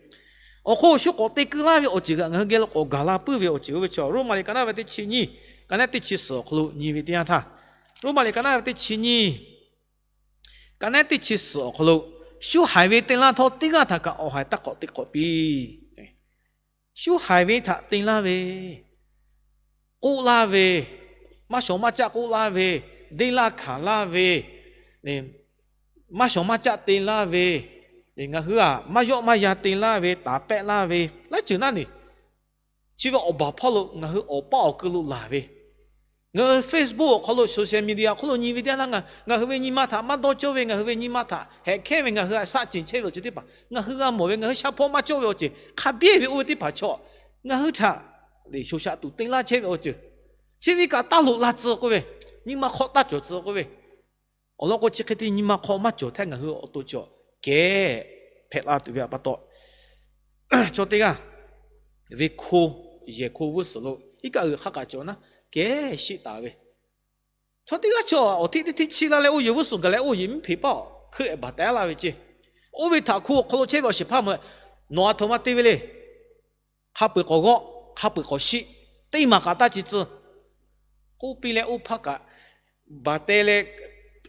Awˬ hk'oˆ shu k'awꞈ te keu laˇ ve awˬ ceuˬ kaꞈ ngaˬ hui geh lo k'awꞈ gaˬ la puiˉ ve awˬ ceuˬ oˇ ve chi, Roˉmaꞈ liꞈ ka naˉ ve teˇ chi nyiˇ, ka naˉ teˇ chi suhˍ awˬ hk'aw lo nyi ve teˇ yanˇ htaˇ, Roˉmaꞈ liꞈ ka naˉ ve teˇ chi nyiˇ, ka naˉ teˇ chi suhˍ awˬ hk'aw lo, shu haiˬ ve te laˇ htawˇ teˇ g'aˇ htaꞈ kaꞈ awˬ haiˬ taˇ k'awꞈ te k'awꞈ piˇ. Shu haiˬ ve htaꞈ te laˇ ve, k'oˆ laˇ ve, maˇ shawˍ maˇ caˆ k'oˆ laˇ ve, deˇ laˇ hkanˍ laˇ ve, maˇ shawˍ maˇ caˆ te laˇ ve, ngaˬ hui a maˇ yawˆ maˇ yan te laˇ ve, taˍ pehˆ laˇ ve, laiˉ ceuˬ naˉ ne. Chi ve awˬ baˬ hpawˇ lo ngaˬ hui awˬ paˇ awˬ keu lo laˬ ve, ngaˬ hui Facebook awˬ hk'aw lo, social media awˬ hk'aw lo nyi ve teˇ yanˇ htaˇ, ngaˬ hui ve nyi ma htaꞈ maˇ dawˇ cawˇ ve, ngaˬ hui ve nyi ma htaꞈ hehꞈ hkehˇ ve, ngaˬ hui a shaˆ ceuˬ chehˇ ve awˬ ceuˬ teˇ hpaˍ ngaˬ hui g'a mawˬ ve, ngaˬ hui shaˉ hpawˇ maˇ cawˇ ve awˬ ceuˬ hk'a biˇ ve oˇ ve teˇ hpaˍ chaw, ngaˬ hui htaꞈ leˬ shoˍ shaꞈ tuˬ te laˇ chehˇ ve awˬ ceuˬ, chi ve kaꞈ taˇ loꞈ la tcuh k'oˆ ve, nyi ma hk'aw taˇ cawˬ tcuh k'oˆ ve, awˬ lawn k'o, chi hk'e te nyi ma hk'aw maˇ cawˬ htaˇ ngaˬ hui awˬ to cawˬ kehˬ hpehꞈ la tuˬ ve pa taw, chaw teˇ g'aˇ ve hko, yehˬ hko g'uˇ suhˍ lo iˉ kaˆ g'uiˬ hk'a kaꞈ cawˬ naˉ, kehˬ shiˆ taˍ ve, chaw teˇ g'aˇ chaw awˬ hteˆ teˇ hteˆ chiˇ laˇ leh oˇ yehˬ g'uˇ suhˍ gaˬ leh oˇ yehˬ miˉ hpeꞈ paˆ hkeuˆ ehˍ baˬ taˍ laˇ ve ceˇ. Oˇ ve htaꞈ hko awˬ hk'aw lo chehˇ ve awˬ shehˍ hpaˇ meuꞈ, nawˬ a htoꞈ ma te ve le. Hk'a peu-eˬ k'awꞈ g'awˆ, hk'a peu-eˬ k'awꞈ shiˆ. Teˇ maˬ kaꞈ taˇ ci tcuh. K'oˆ piˇ leh oˇ hpaˇ kaꞈ baˬ te leh,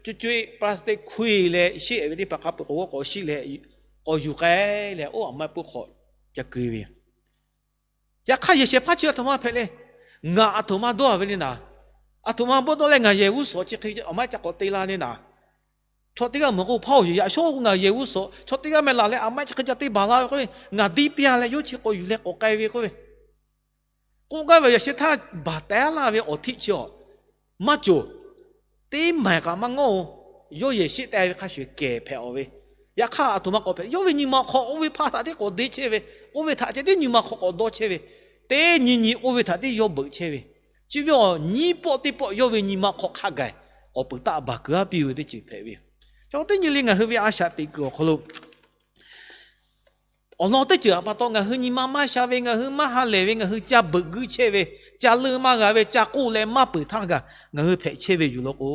coˇ coˇ-e plastic hkuˇ-e leh sheˆ ve teˇ hpaˍ hk'a peuˬ k'awꞈ g'awˇ k'awꞈ shiˆ leh, k'awꞈ yuˬ k'ai leh oˇ aˬ ma pui hk'awꞈ ca keu ve. Yaꞈ hk'aˇ yehˬ shehˍ hpaˇ chi aˬ htoꞈ ma hpehꞈ le. Ngaˬ aˬ htoꞈ ma dawˇ ve le naˍ. Aˬ htoꞈ ma bawˆ dawˇ leh ngaˬ yehˬ g'uˇ suhˍ chi hk'e aˬ ma ca k'awꞈ te la le naˍ. Chaw teˇ g'aˇ meuˬ k'o hpaˇ-oˬ, yaꞈ shawˉ ngaˬ yehˬ g'uˇ suhˍ chaw teˇ g'aˇ meh laˬ leh aˬ ma chi hk'e ca te baˬ la ve k'o, ngaˬ diˇ piˇ-a leh yawˇ chi k'awꞈ yuˬ leh k'awꞈ k'ai ve k'oˆ ve. K'oˆ gaˇ ve yaꞈ shehˍ htaˇ baˬ teh laˇ ve awˬ htiˆ chi-a maˇ cawˬ. Teˇ maˬ kaꞈ maˇ ngawˇ-oˬ. Yawˇ yehˬ sheˆ te ve hk'a shuˍ kehˬ hpehꞈ-aˬ ve. Yaꞈ hk'aˇ aˬ htoꞈ ma k'awꞈ hpehꞈ, yawˇ ve nyi ma hk'aw oˇ ve hpaˇ htaꞈ tiˉ k'awꞈ deˇ chehˇ ve, oˇ ve htaꞈ ceh tiˉ nyi ma hk'aw k'awꞈ dawˇ chehˇ ve, teˇ nyi nyi oˇ ve htaꞈ tiˉ yawˇ beuꞈ chehˇ ve. Chi ve awˬ nyiˇ pawˆ teˇ pawˆ yawˇ ve nyi ma hk'aw hk'a gaˬ awˬ peuˬ taˆ baˬ keu-a piˇ ve teˇ ceuˬ hpehꞈ ve yoˬ. Chaw teˇ nyi le ngaˬ hui ve a shaꞈ teꞈ kuiˬ awˬ hk'aw lo awˬ lawn teˇ ceuˬ htaꞈ pa taw ngaˬ hui nyi ma maˇ sha ve, ngaˬ hui maˇ ha lehˬ ve, ngaˬ hui ca beuꞈ guiˇ chehˇ ve, ca leuˆ maˇ g'a ve, ca k'oˆ leh maˇ peuˬ htaˇ kaꞈ ngaˬ hui hpehꞈ chehˇ ve yoˬ law k'o,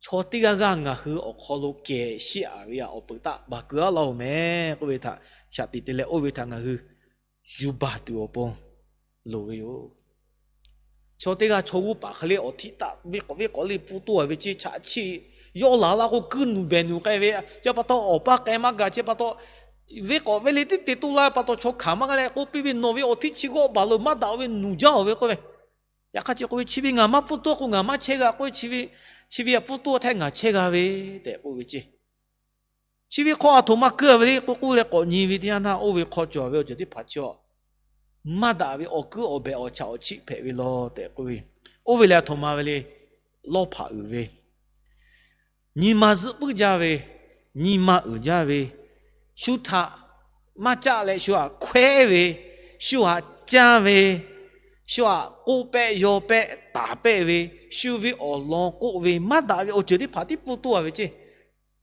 chaw teˇ g'aˇ g'aˇ ngaˬ hui awˬ hk'aw lo kehˬ shiˆ-a ve awˬ peuˬ taˆ baˬ keu-a laˇ-oˬ meh k'oˆ ve htaꞈ shaꞈ teꞈ te leh oˇ ve htaꞈ ngaˬ hui yuˬ baˬ tuˬ awˬ pon loˍ ve yoˬ. Chaw teˇ g'aˇ chaw g'uˇ paˍ hk'e le awˬ htiˆ taˆ ve k'awꞈ ve k'awꞈ le pfuhˇ toˇ-a ve ceˇ, chaꞈ chiˆ yawˇ laˬ laˇ k'o kuiˇ nuˬ behˬ nuˬ k'ai ve, chi pa taw awˬ paˇ k'ai maˇ gaˬ, chi pa taw ve k'awꞈ ve le teˇ te toˇ laˇ ve pa taw chaw hkanˍ maˇ g'a leh k'oˆ piˇ ve, Nawˬ ve awˬ htiˆ chi g'awˆ baˬ lo maˇ daꞈ-o ve nuˬ jaˇ-oˬ ve k'oˆ ve. Yaꞈ hk'aˇ chi k'oˆ ve, Chi ve ngaˬ maˇ pfuhˇ toˇ k'o ngaˬ maˇ chehˇ g'a k'oˆ ve, chi ve aˬ pfuhˇ toˇ htaˇ ngaˬ chehˇ g'a ve tehꞈ k'oˆ ve ceˇ. Chi ve hk'aw aˬ htoꞈ ma keu-a ve le k'oˆ k'oˆ leh k'awꞈ nyi ve teˇ yanˇ htaˇ, oˇ ve hk'aw cawˬ ve awˬ ceuˬ teˇ hpaˍ chi-a maˇ daꞈ ve awˬ kuiˉ awˬ behˬ awˬ chaꞈ awˬ chiˆ hpehꞈ ve law tehꞈ k'oˆ ve. Oˇ ve lehˬ aˬ htoꞈ ma ve le, lawˇ hpaꞈ uiˍ ve, nyi ma zuhˆ puiˉ jaˇ ve, nyi ma uiˍ jaˇ ve, shu htaꞈ maˇ caˆ leh shu htaꞈ hkawehˉ ve, shu htaꞈ canˇ ve, shu htaꞈ k'oˆ pehˆ yaw pehˆ taˍ pehˆ ve, shu ve awˬ lawn k'oˆ ve maˇ daꞈ ve awˬ ceuˬ teˇ hpaˍ tiˉ pfuhˇ toˇ-a ve ceˇ.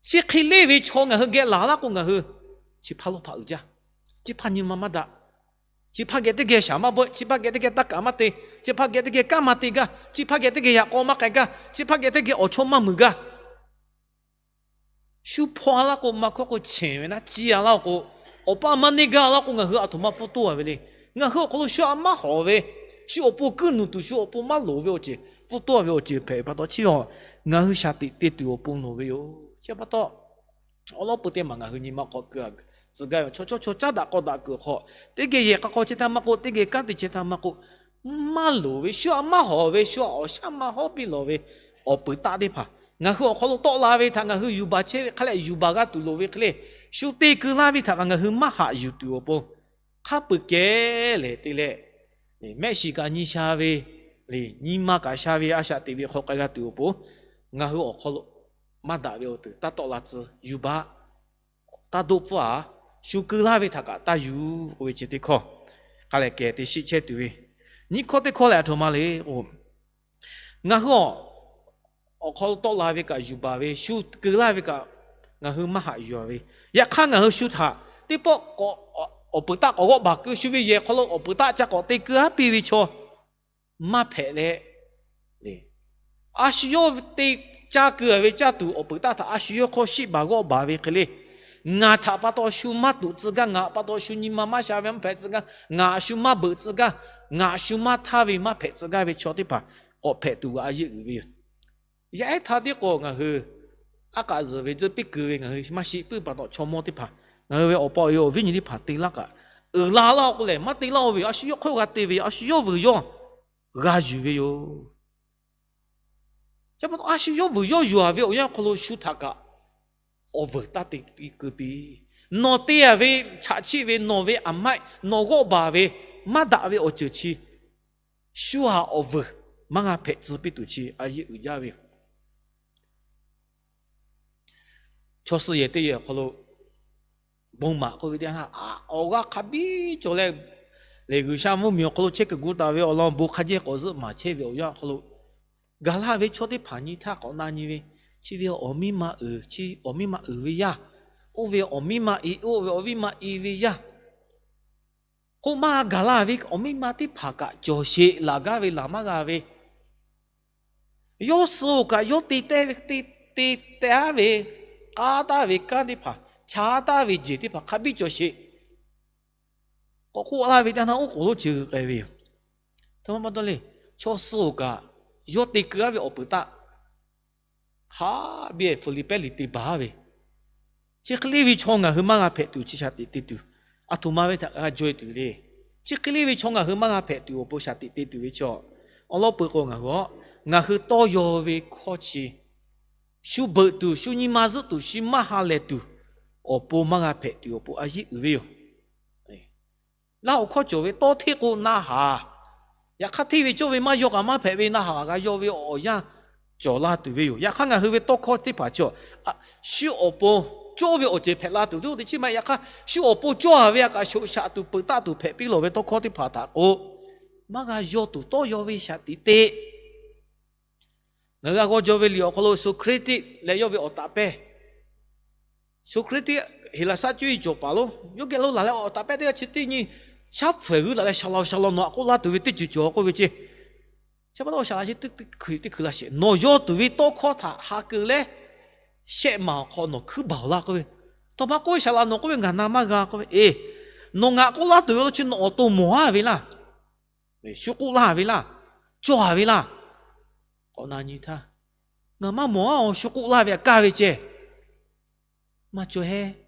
Chi hk'e leˇ ve chaw ngaˬ hui geh laˬ laˇ k'o ngaˬ hui chi hpaˇ lawˇ hpaꞈ uiˍ jaˇ. Chi hpaˇ nyi ma maˇ daꞈ. Chi hpaˇ geh teˇ geh shaˍ maˇ bawˆ, chi hpaˇ geh teˇ geh taˇ kaˍ maˇ te, chi hpaˇ geh teˇ geh kanˉ maˇ te gaˇ, chi hpaˇ geh teˇ geh yaꞈ k'aw maˇ k'ai gaˇ, chi hpaˇ geh teˇ geh awˬ chawˇ maˇ muiˬ gaˇ. Shu hpaw-a laˇ k'o, maˇ hkawˇ k'o, cheˬ ve naˉ ciˇ-a laˇ k'o, awˬ paˇ maˇ neˇ gaˇ laˇ k'o, ngaˬ hui aˬ htoꞈ ma pfuhˇ toˇ-a ve le. Ngaˬ hui awˬ hk'aw lo shu htaꞈ maˇ hawˍ ve, shu awˬ pon kuiˇ nuˬ tuˬ, shu awˬ pon maˇ loˍ ve awˬ ceuˬ, pfuhˇ toˇ-a ve awˬ ceuˬ hpehꞈ pa taw, chi ngaˬ hui shaˍ tiꞈ te tuˬ awˬ pon loˍ ve yoˬ. Chi pa taw awˬ lawn peuˬ teˇ maˬ ngaˬ hui nyi ma hk'aw keu-a tcuh gaˇ ve chaw, chaw chaw caˉ daꞈ k'aw daꞈ kuiˬ awˬ hk'aw, teˇ geh yehˬ k'a k'aw chehˇ htaˇ maˇ k'oˆ, teˇ geh kanˉ te chehˇ htaˇ maˇ k'oˆ, maˇ loˍ ve, shu htaꞈ maˇ hawˍ ve, shu htaꞈ awˬ shaˉ maˇ hawˉ piˇ lawˬ ve awˬ peuˬ taˆ teˇ hpaˍ ngaˬ hui awˬ hk'aw lo tawˆ la ve htaꞈ ngaˬ hui yuˬ baˬ chehˇ ve hk'a leh, yuˬ baˬ g'a tuˬ loˍ ve hk'e le, shu te keu laˇ ve htaꞈ kaꞈ ngaˬ hui maˇ haꞈ yuˬ tuˬ awˬ pon hk'a peuˬ kehˉ lehˬ te leh, mehˆ shiˍ kaꞈ nyi sha ve, nyi ma kaꞈ sha ve a shaꞈ teꞈ ve hk'aw k'ai g'a tuˬ awˬ pon, ngaˬ hui awˬ hk'aw lo maˇ daꞈ ve awˬ ceuˬ taˇ tawˆ la tcuh, yuˬ baˬ taˇ doˆ pfuhˇ-a. Shu keu laˇ ve htaꞈ kaꞈ taˇ yuˬ k'oˆ ve chi teˇ hkawˇ hk'a leh kehˬ te shiˆ chehˇ tuˬ ve. Nyiˇ hkawˇ teˇ hkawˇ lehˬ aˬ htoꞈ ma le k'o, ngaˬ hui awˬ hk'aw lo tawˆ la ve kaꞈ yuˬ baˬ ve, shu keu laˇ ve kaꞈ ngaˬ hui maˇ haꞈ yuˬ-a ve. Yaꞈ hk'aˇ ngaˬ hui shu htaꞈ teˇ pawˆ k'awꞈ awˬ peuˬ taˆ k'awꞈ g'awˆ baˬ keu, shu ve yehˬ hk'aw lo awˬ peuˬ taˆ ca k'awꞈ te keu-a piˇ ve chaw maˇ hpehꞈ leh, a shu yawˇ te caˇ keu-a ve caˇ tuˬ awˬ peuˬ taˆ htaꞈ a shu yawˇ hk'aw shiˆ baˬ g'awˆ baˬ ve hk'e le, ngaˬ htaꞈ pa taw shu maˇ tuꞈ tcuh gaˇ, ngaˬ pa taw shu nyi ma maˇ sha ve maˇ hpehꞈ tcuh gaˇ, ngaˬ shu maˇ beuꞈ tcuh gaˇ, ngaˬ shu maˇ htaˇ ve maˇ hpehꞈ tcuh gaˇ ve chaw teˇ hpaˍ k'awꞈ hpehꞈ tuˬ g'a a yeˆ uiˍ ve yoˬ. Yaˇ ehˉ htaˇ tiˉ k'o ngaˬ hui aˉ k'aꞈ zuhˬ ve tcuhˇ piˇ keu ve ngaˬ hui maˇ shiˍ puiˉ pa taw, chaw mawˇ teˇ hpaˍ ngaˬ hui ve awˬ pa awˬ e awˬ viˉ nyi teˇ hpaˍ te laˇ kaꞈ, uiˍ la laˇ k'o lehˬ maˇ te laˇ-o ve, a shu yawˇ hk'oˆ g'a te ve, a shu yawˇ vuiˬ yawˇ g'a yuˬ ve yoˬ. A shu yawˇ vuiˬ yawˇ yuˬ-a ve awˬ yanˇ hk'aw lo shu htaꞈ kaꞈ awˬ vuiˬ taˇ te keu piˇ. Nawˬ te-a ve chaꞈ chiˆ ve, nawˬ ve aˍ maˆ, nawˬ g'awˆ baˬ ve maˇ daꞈ ve awˬ ceuˬ chi shu htaꞈ awˬ vuiˬ maˇ g'a hpehꞈ tcuh piˇ tuˬ chi a yeˆ uiˍ jaˇ ve yoˬ. Chaw suh yehˬ teˇ yehˬ awˬ hk'aw lo bon maꞈ k'oˆ ve teˇ yanˇ htaˇ, awˬ g'aˇ hk'a biˇ cawˬ leh, lehˬ G'uiˬsha mvuhˇmiˬ awˬ hk'aw lo chehˇ kuiˬ gu taˍ ve awˬ lawn bon hk'a jehˇ k'awꞈ zuhˆ maˍ chehˇ ve awˬ yanˇ awˬ hk'aw lo, gaˬ laˇ ve chaw teˇ hpaˍ nyi htaˇ k'awꞈ na nyi ve, chi ve awˬ miˇ ma uiˍ, chi awˬ miˇ ma uiˍ ve yaˇ, oˇ ve awˬ miˇ ma i, oˇ ve awˬ miˇ ma i ve yaˇ k'oˆ maˇ gaˬ laˇ ve awˬ miˇ ma teˇ hpaˍ kaꞈ cawˬ sheˍ laˬ gaˇ ve laˬ maˇ g'a ve, yawˇ suh-oˬ kaꞈ yawˇ te te te taˍ ve, k'aˉ taˍ ve kanˉ teˇ hpaˍ, chaˉ taˍ ve jeˬ teˇ hpaˍ hk'a biˇ cawˬ sheˍ k'awꞈ k'oˆ laˇ ve teˇ yanˇ htaˇ oˉ k'oˍ lonˉ ceuˬ k'ai ve yoˬ. Aˬ htoꞈ ma pa taw le, chaw suh-oˬ kaꞈ, yawˇ te keu-a ve awˬ peuˬ taˆ haˉ biˇ fuˍ liˍ pehˉ liˍ te baˬ ve, chi hk'e le ve chaw ngaˬ hui maˇ g'a hpehꞈ tuˬ chi shaˍ tiꞈ te tuˬ, aˬ htoꞈ ma ve htaꞈ g'a jaw-e tuˬ le. Chi hk'e le ve chaw ngaˬ hui maˇ g'a hpehꞈ tuˬ awˬ pon shaˍ tiꞈ te tuˬ ve chaw, awˬ lawn peuˬ k'o ngaˬ hui, ngaˬ hui tawˇ yaw ve hkawˇ chi, shu beuꞈ tuˬ, shu nyi ma zuhˆ tuˬ, shu maˇ ha lehˬ tuˬ, awˬ pon maˇ g'a hpehꞈ tuˬ awˬ pon a yeˇ uiˍ ve yoˬ. Laˇ hoꞈ hkawˇ cawˬ ve tawˇ hteˇ k'o na haˍ. Yaꞈ hk'aˇ hteˇ ve cawˇ ve maˇ yaw kaꞈ maˇ hpehꞈ ve na haˍ kaꞈ g'a yaw ve awˬ yanˇ cawˬ la tuˬ ve yoˬ. Yaꞈ hk'aˇ ngaˬ hui ve tawˇ hkawˇ teˇ hpaˍ chi, shu awˬ pon cawˇ ve awˬ ceuˬ hpehꞈ la tuˬ teˇ ceuˬ maˇ heˆ. Yaꞈ hk'aˇ shu awˬ pon cawˇ-a ve a kaꞈ shoꞈ shaꞈ tuˬ peuˬ taˆ tuˬ hpehꞈ piˇ lawˬ ve tawˇ hkawˇ teˇ hpaˍ htaꞈ k'o, maˇ g'a yaw tuˬ tawˇ yaw ve shaˍ tiꞈ te Ngaˬ hui g'a g'aw jaw ve liꞈ awˬ hk'aw lo Soˍhkriˆtiˆ leh yawˇ ve awˬ taˍ pehˇ, Soˍhkriˆtiˆ Heˍlaˍsaˆ cuˇ yiˍ cawˬ paˍ lonˉ, yawˇ geh lo laˬ leh awˬ taˍ pehˇ teˇ g'aˇ chi teˇ nyi shaˉ hpfuhˍ g'uiˇ laˬ leh, Shaˍ laˬ, Shaˍ laˬ, nawˬ htaꞈ k'oˆ laˇ tuˬ ve teˇ ceuˬ cawˬ k'oˆ ve ceˇ. Chi pa taw Shaˍ laˬ chi teˇ hkui teˇ hkui laˇ sheˍ, nawˬ yaw tuˬ ve tawˇ hkawˇ htaꞈ ha keu leh, shehˆ maˬ awˬ hk'aw nawˬ hkuiˉ baˬ-oˬ laˇ k'oˆ ve. Aˬ htoꞈ ma k'oˆ ve, Shaˍ laˬ, nawˬ k'oˆ ve ngaˬ na maˇ g'a k'oˆ ve, eˬ, nawˬ ngaˬ k'oˆ laˇ tuˬ ve lo chi nawˬ awˬ to mawˬ-a ve laˇ. Shu k'oˆ laˇ ve laˇ, cawˇ-a ve laˇ. K'awꞈ na nyi htaˇ, ngaˬ maˇ mawˬ-a, shu k'oˆ laˇ ve htaꞈ kaˇ ve ceh, maˇ cawˇ hehˉ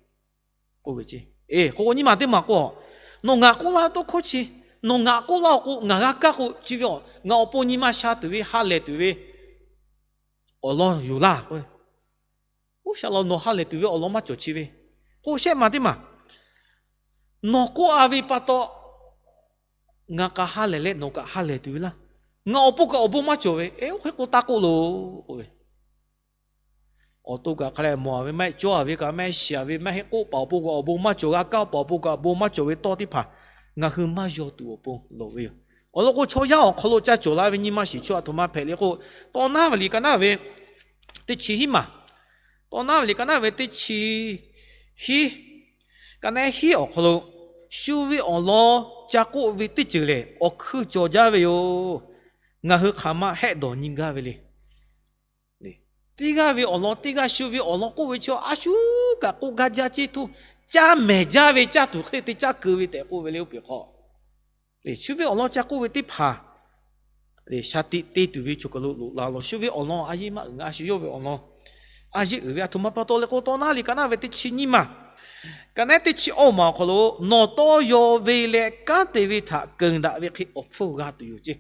k'oˆ ve ceˇ. Eˬ, k'o k'o nyi ma teˇ maˬ k'o, nawˬ ngaˬ k'oˆ laˇ tawˇ hkawˇ chi, nawˬ ngaˬ k'oˆ laˇ-oˬ k'o ngaˬ g'a kaˇ k'o chi ve, ngaˬ awˬ pon nyi ma sha tuˬ ve ha lehˬ tuˬ ve awˬ lawn yoˬ laˇ. Oˇ Shaˍ laˬ, nawˬ ha lehˬ tuˬ ve awˬ lawn maˇ cawˬ chi ve, k'o shehˆ maˬ teˇ maˬ nawˬ k'oˆ-a ve pa taw ngaˬ kaꞈ ha lehˬ leh nawˬ kaꞈ ha lehˬ tuˬ ve laˇ. Ngaˬ awˬ pon kaꞈ awˬ bon maˇ cawˬ ve, eˬ, oˇ hk'e k'o taˇ k'oˆ loˬ k'oˆ ve. Awˬ to kaꞈ hk'a leh mawˬ-a ve maˇ heˆ, cawˇ-a ve kaꞈ maˇ heˆ, shiˍ-a ve maˇ heˆ, k'oˆ paˍ awˬ pon kaꞈ awˬ bon maˇ cawˬ, g'a kaˇ paˍ awˬ pon kaꞈ awˬ bon maˇ cawˬ ve tawˇ teˇ hpaˍ ngaˬ hui maˇ yaw tuˬ awˬ pon loˍ ve yoˬ. Awˬ lawn k'o, chaw yaˇ awˬ hk'aw lo ca cawˬ la ve nyi ma shiˍ chaw aˬ htoꞈ ma hpehꞈ le k'o, Tawˇ naˉ ve liꞈ ka naˉ ve teˇ chi hiˉ maˬ, Tawˇ naˉ ve liꞈ ka naˉ ve teˇ chi hiˉ ka naˉ hiˉ awˬ hk'aw lo, shu ve awˬ lawn ca k'oˆ ve teˇ ceuˬ lehˬ awˬ hkui cawˬ jaˇ ve yoˬ. Ngaˬ hui hk'aˬ ma hehˆ dawˬ nyi gaˇ ve le. Teˇ g'aˇ ve awˬ lawn teˇ g'aˇ, shu ve awˬ lawn k'oˆ ve chi a shu kaꞈ k'oˆ gaˇ jaˇ ceˇ htoˇ, caˇ mehˍ jaˇ ve caˇ tuˬ hk'e te caˇ keu ve tehꞈ k'oˆ ve le. Oˇ peˬ hk'aw, shu ve awˬ lawn ca k'oˆ ve teˇ hpaˍ shaˍ tiꞈ te tuˬ ve cawˬ kaˬ lo loꞈ la lawˬ. Shu ve awˬ lawn a yeˇ maˇ uiˍ, ngaˬ shu yawˇ ve awˬ lawn a yeˇ uiˍ ve. Aˬ htoꞈ ma pa taw le k'o, Tawˇ naˉ liꞈ ka naˉ ve teˇ chi nyiˇ maˬ, ka naˉ teˇ chi awˇ maˬ awˬ hk'aw lo, nawˬ tawˇ yaw ve leh kanˉ te ve htaꞈ keunˍ daꞈ ve hk'e awˬ hpfuhˇ g'a tuˬ yoˬ ceˇ.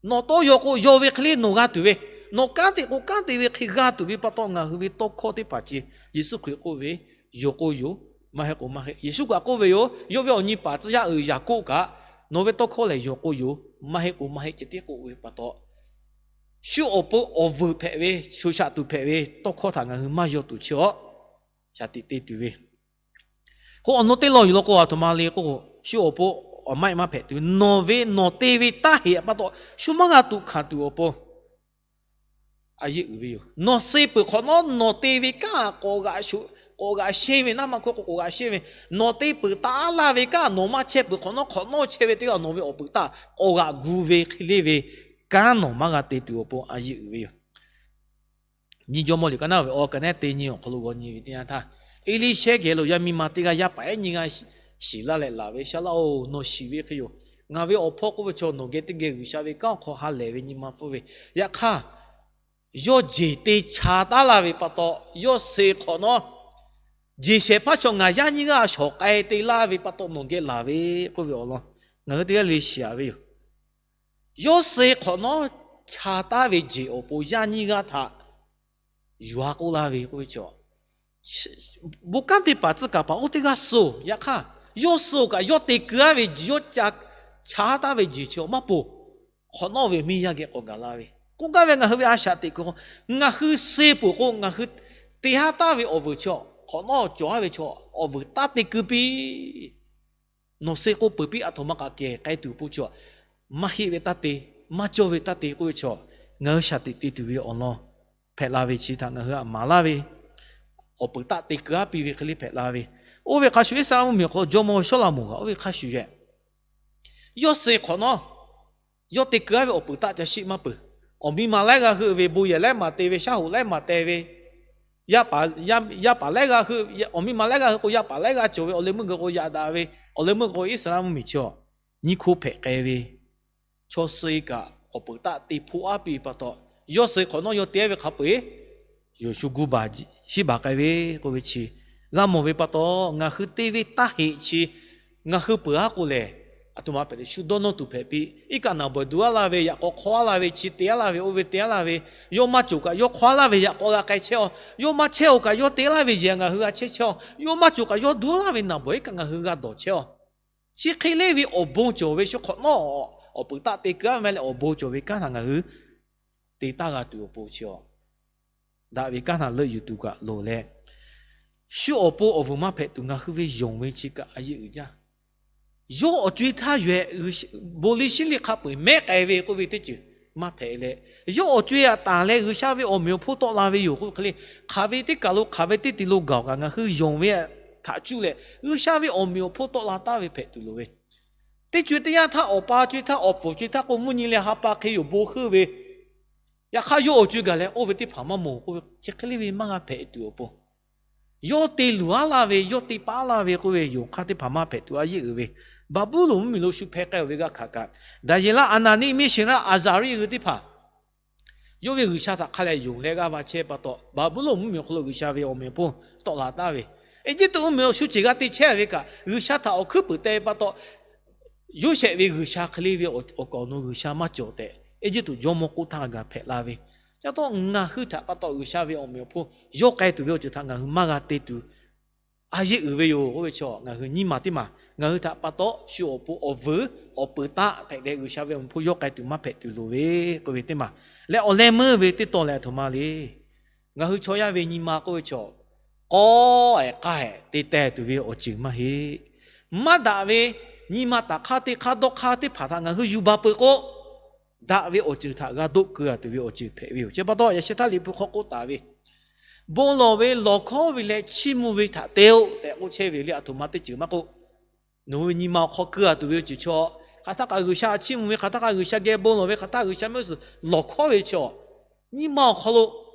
Nawˬ tawˇ yaw k'o yaw ve hk'e le nawˬ g'a tuˬ ve, nawˬ kanˉ te k'o kanˉ te ve hk'e g'a tuˬ ve pa taw, ngaˬ hui ve tawˇ hkawˇ teˇ hpaˍ chi Yeˍsuˆ Hkriꞈ k'oˆ ve, yaw k'o yoˬ, maˇ heˆ k'o maˇ heˆ. Yeˍsuˆ kaꞈ k'oˆ ve yoˬ, yawˇ ve awˬ nyi paˍ tcuh yaˇ uiˍ Yaˍkoˆ kaꞈ, nawˬ ve tawˇ hkawˇ lehˬ yaw k'o yoˬ, maˇ heˆ k'o maˇ heˆ ceh tiˉ k'oˆ ve pa taw, shu awˬ pon awˬ vuiˬ hpehꞈ ve, shoꞈ shaꞈ tuˬ hpehꞈ ve tawˇ hkawˇ htaꞈ ngaˬ hui maˇ yaw tuˬ chi awˬ shaˍ tiꞈ te tuˬ ve. K'o awˬ naw teˇ lawn yuˬ law k'o, aˬ htoꞈ ma le k'o, shu awˬ pon awˬ maˆ maˇ hpehꞈ tuˬ, nawˬ ve nawˬ te ve taˇ heꞈ pa taw shu maˇ g'a tuꞈ hkanˍ tuˬ awˬ pon a yeˇ uiˍ ve yoˬ. Nawˬ suh peuˬ hk'awꞈ nawˉ, nawˬ te ve kanˉ k'awꞈ g'aꞈ sho, k'awꞈ g'aꞈ sheˇ ve naˉ maˇ hkawˇ k'o k'awꞈ g'aꞈ sheˇ ve, nawˬ te peuˬ taˍ laˇ ve kanˉ nawˬ maˇ chehˇ peuˬ hk'awꞈ nawˉ, hk'awꞈ nawˉ chehˇ ve teˇ g'aˇ nawˬ ve awˬ peuˬ htaˇ k'awꞈ g'aꞈ gu ve hk'e le ve kanˉ nawˬ maˇ g'a te tuˬ awˬ pon a yeˇ uiˍ ve yoˬ. Nyi Jawˇmawˇ liꞈ ka naˉ ve awˬ ka naˉ teˇ nyi awˬ hk'aw lo g'aw nyi ve teˇ yanˇ htaˇ, Eˇliˇshehˇ geh lo yaˇ miˇ ma teˇ g'aˇ yaˇ paˍ ehˉ nyiˇ g'aˇ shiˍ laˇ leh laˬ ve, Shaˍ laꞈ-oˬ, nawˬ shiˍ ve hk'e yoˬ. Ngaˬ ve awˬ hpawˇ k'oˆ ve chaw nawˬ geh teˇ geh G'uiˬsha ve kanˉ awˬ hk'aw ha lehˬ ve nyi ma pfuhˇ ve, yaꞈ hk'aˇ yawˇ jeˬ te cha taˉ laˇ ve pa taw, yawˇ suh hk'awꞈ nawˉ jeˬ shehˍ hpaˇ chaw ngaˬ yaˇ nyiˇ g'aˇ shawˍ k'ai te laˇ ve pa taw nawˬ geh laˬ ve k'oˆ ve awˬ lawn ngaˬ hui teˇ g'aˇ le shiˍ-a ve yoˬ. Yawˇ suh hk'awꞈ nawˉ cha taˉ ve jeˬ awˬ pon yaˇ nyiˇ g'aˇ htaꞈ yuˬ-a k'oˆ laˇ ve k'oˆ ve chaw, bon kanˉ te paˍ tcuh kaˍ paˍ oˇ teˇ g'aˇ suh-oˬ. Yaꞈ hk'aˇ yawˇ suh-oˬ kaꞈ yawˇ te keu-a ve jeˬ, yawˇ ca cha taˉ ve jeˬ chi maˇ poˬ. Hk'awꞈ nawˉ ve miˇ yaˇ geh k'awꞈ gaˬ la ve k'oˆ gaˇ ve, ngaˬ hui ve a shaꞈ teꞈ kuiˬ k'o, ngaˬ hui suh peuˬ k'o ngaˬ hui te haˉ taˉ ve awˬ vuiˬ chi hk'awꞈ nawˉ cawˬ haˉ ve chaw awˬ vuiˬ taˇ te keu piˇ. Nawˬ suh k'o peuˬ piˇ, aˬ htoꞈ ma kaꞈ kehˬ k'ai tuˬ awˬ pon chi maˇ heˆ ve taˇ te, maˇ cawˇ ve taˇ te k'oˆ ve chaw, ngaˬ hui shaˍ tiꞈ te tuˬ ve awˬ lawn hpehꞈ la ve chi htaꞈ ngaˬ hui aꞈ maˍ laˇ ve, awˬ peuˬ taˆ te keu-a piˇ ve hk'e le hpehꞈ la ve. Oˇ ve hk'a shuˍ Iˉsaˍreˍlaˆ mvuhˇmiˬ awˬ hk'aw lo jawˇmawˇ Sawˉlaꞈmonˍ kaꞈ oˇ ve hk'a shuˍ yehˬ, yawˇ suh hk'awꞈ nawˉ yawˇ te keu-a ve awˬ peuˬ taˆ ca shiˆ maˇ peuˬ. Awˬ miˇ ma laiˉ g'a heuˆ ve, bon yehˬ laiˉ maˬ te ve, shaˉ hoꞈ laiˉ maˬ te ve, yaˇ paˍ laiˉ g'a heuˆ, awˬ miˇ ma laiˉ g'a heuˆ k'o yaˇ paˍ laiˉ g'a cawˬ ve, awˬ leh meuˇ g'uiˬ k'o yaꞈ daꞈ ve, awˬ leh meuˇ g'uiˬ k'o Iˉsaˍreˍlaˆ mvuhˇmiˬ chi nyiˇ hkoˇ hpehꞈ k'ai ve, chaw suh-e kaꞈ awˬ peuˬ taˆ te hpoˆ aˉ piˇ ve pa taw, yawˇ suh-e hk'awꞈ nawˉ yawˇ te-a ve hk'a peu-eˬ, yonˍ shu gu baˬ shiˉ baˬ k'ai ve k'oˆ ve chi g'a mawˬ ve pa taw, ngaˬ hui te ve taˇ heꞈ chi ngaˬ hui peuˬ-aˉ k'o lehˬ, aˬ htoꞈ ma hpehꞈ leh shu dawˇ nawˇ tuˬ hpehꞈ piˇ. Iˉ kaˆ naˍ bawˬ duˬ-aˉ laˇ ve yaꞈ k'aw hk'awˇ-aˉ laˇ ve, chi te-aˉ laˇ ve, oˇ ve te-aˉ laˇ ve, yawˇ maˇ cawˬ kaꞈ yawˇ hk'awˇ-aˉ laˇ ve yaꞈ k'aw g'a k'ai chehˇ-aw. Yawˇ maˇ chehˇ-oˬ kaꞈ yawˇ te-aˉ laˇ ve yehˬ ngaˬ hui g'a chehˇ chehˇ-aw. Yawˇ maˇ cawˬ kaꞈ yawˇ duˬ-aˉ laˇ ve naˍ bawˬ iˉ kaˆ ngaˬ hui g'a dawˬ chehˇ-aw. Chi hk'e le ve awˬ bon cawˬ ve shu hk'awꞈ nawˉ awˬ peuˬ taˆ te keu-a ve maˇ leh awˬ bon cawˬ ve kanˉ htaꞈ ngaˬ hui te taˇ g'a tuˬ awˬ pon chi-a, daꞈ ve kanˉ htaꞈ leuˆ yuˬ tuˬ kaꞈ loˍ leh, shu awˬ pon awˬ vuiˬ maˇ hpehꞈ tuˬ ngaˬ hui ve yonˍ ve chi kaꞈ a yeˆ uiˍ jaˇ. Yawˇ awˬ co-e htaˇ yaweh bon liˇ shiˉ liˇ hk'a peu-eˬ mehˉ k'ai ve k'oˆ ve teˇ ceuˬ maˇ hpehꞈ leh, yawˇ awˬ co-e htaꞈ tanˬ leh G'uiˬsha ve awˬ meꞈ awˬ hponˇ tawˆ la ve yoˬ k'oˆ ve hk'e le, hk'aˬ ve teˇ kaˬ lo hk'aˬ ve teˇ ti lo gaˬ-oˬ kaꞈ ngaˬ hui yonˍ ve htaꞈ cuˇ leh G'uiˬsha ve awˬ meꞈ awˬ hponˇ tawˆ la taˍ ve hpehꞈ tuˬ loˍ ve, teˇ co-e teˇ yanˇ htaˇ awˬ pa co-e htaˇ awˬ pfuhˍ co-e htaˇ k'o mvuhˇ nyi leh ha pa hk'e yoˬ bon heuˆ ve, yaꞈ hk'aˇ yawˇ awˬ co-e gaˬ leh oˇ ve teˇ hpaˍ maˇ mawˬ k'oˆ ve chi hk'e le ve maˇ g'a hpehꞈ tuˬ awˬ pon, yawˇ te luˬ-aˉ laˇ ve, yawˇ te paˉ laˇ ve k'oˆ ve yoˬ hk'aˇ teˇ hpaˍ maˇ hpehꞈ tuˬ a yeˆ uiˍ ve, Baˍbuˍlonˍ mvuhˇmiˬ lo shu hpeh k'ai-oˬ ve g'aˇ hkaꞈ kaꞈ, Daˍyeˍlaˆ, Aˍnaˍniˆ, Miˇsheˍraˆ, Aˍzaˍriˆ hui teˇ hpaˍ yawˇ ve G'uiˬsha htaꞈ hk'a leh yonˍ leh g'aˇ va chehˇ pa taw, Baˍbuˍlonˍ mvuhˇmiˬ awˬ hk'aw lo G'uiˬsha ve awˬ meꞈ awˬ hponˇ tawˆ la taˍ ve, Eˇjiˇtuꞈ mvuhˇmiˬ awˬ shu ceuˬ g'a te chehˇ ve kaꞈ G'uiˬsha htaꞈ awˬ hkuiˉ puiˍ teh ve pa taw, Yoˇsehꞈ ve G'uiˬsha hk'e le ve awˬ kaˍ awˬ nu G'uiˬsha maˇ cawˬ tehꞈ Eˇjiˇtuꞈ jawˇmawˇ k'oˆ htaˇ g'a hpehꞈ la ve. Ca taw ngaˬ hui htaꞈ pa taw G'uiˬsha ve awˬ meꞈ awˬ hponˇ yawˇ k'ai tuˬ ve awˬ ceuˬ htaꞈ ngaˬ hui maˇ g'a te tuˬ a yeˆ uiˍ ve yoˬ k'oˆ ve chi ngaˬ hui nyiˇ maˬ teˇ maˬ ngaˬ hui htaꞈ pa taw shu awˬ pon awˬ vuiˬ awˬ peuˬ taˆ hpehꞈ leh G'uiˬsha ve awˬ meꞈ awˬ hponˇ yawˇ k'ai tuˬ maˇ hpehꞈ tuˬ loˍ ve k'oˆ ve teˇ maˬ leh awˬ leh meuˇ ve teˇ taw leh aˬ htoꞈ ma le. Ngaˬ hui chaw yaˇ ve nyi ma k'oˆ ve chi k'awˇ-ehˍ k'aˇ-ehˍ te teh tuˬ ve awˬ ceuˬ maˇ heˆ. Maˇ daꞈ ve nyi ma taˍ hk'aˇ teˇ hk'aˇ dawˇ hk'aˇ teˇ hpaˍ htaꞈ ngaˬ hui yuˬ baˬ peuˬ k'o, daꞈ ve awˬ ceuˬ htaꞈ g'a doˆ keu-a tuˬ ve awˬ ceuˬ hpehꞈ ve yoˬ. Chi pa taw yaꞈ sheh htaˇ Liꞈ hpu hk'aw k'oˆ taˍ ve, bon lawˬ ve, lawˬ hkawˉ ve leh chiˇ mvuh ve htaꞈ te-oˆ tehꞈ k'oˆ chehˇ ve le. Aˬ htoꞈ ma teˇ ceuˬ maˇ k'oˆ, nawˬ hui ve nyi ma awˬ hk'aw keu-a tuˬ ve awˬ ceuˬ chi, hk'aˬ htaˇ kaꞈ G'uiˬsha chiˇ mvuh ve, hk'aˬ htaˇ kaꞈ G'uiˬsha geh bon lawˬ ve, hk'aˬ htaˇ G'uiˬsha mehˆ g'uˇ suhˍ lawˬ hkawˉ ve chi, nyi ma awˬ hk'aw lo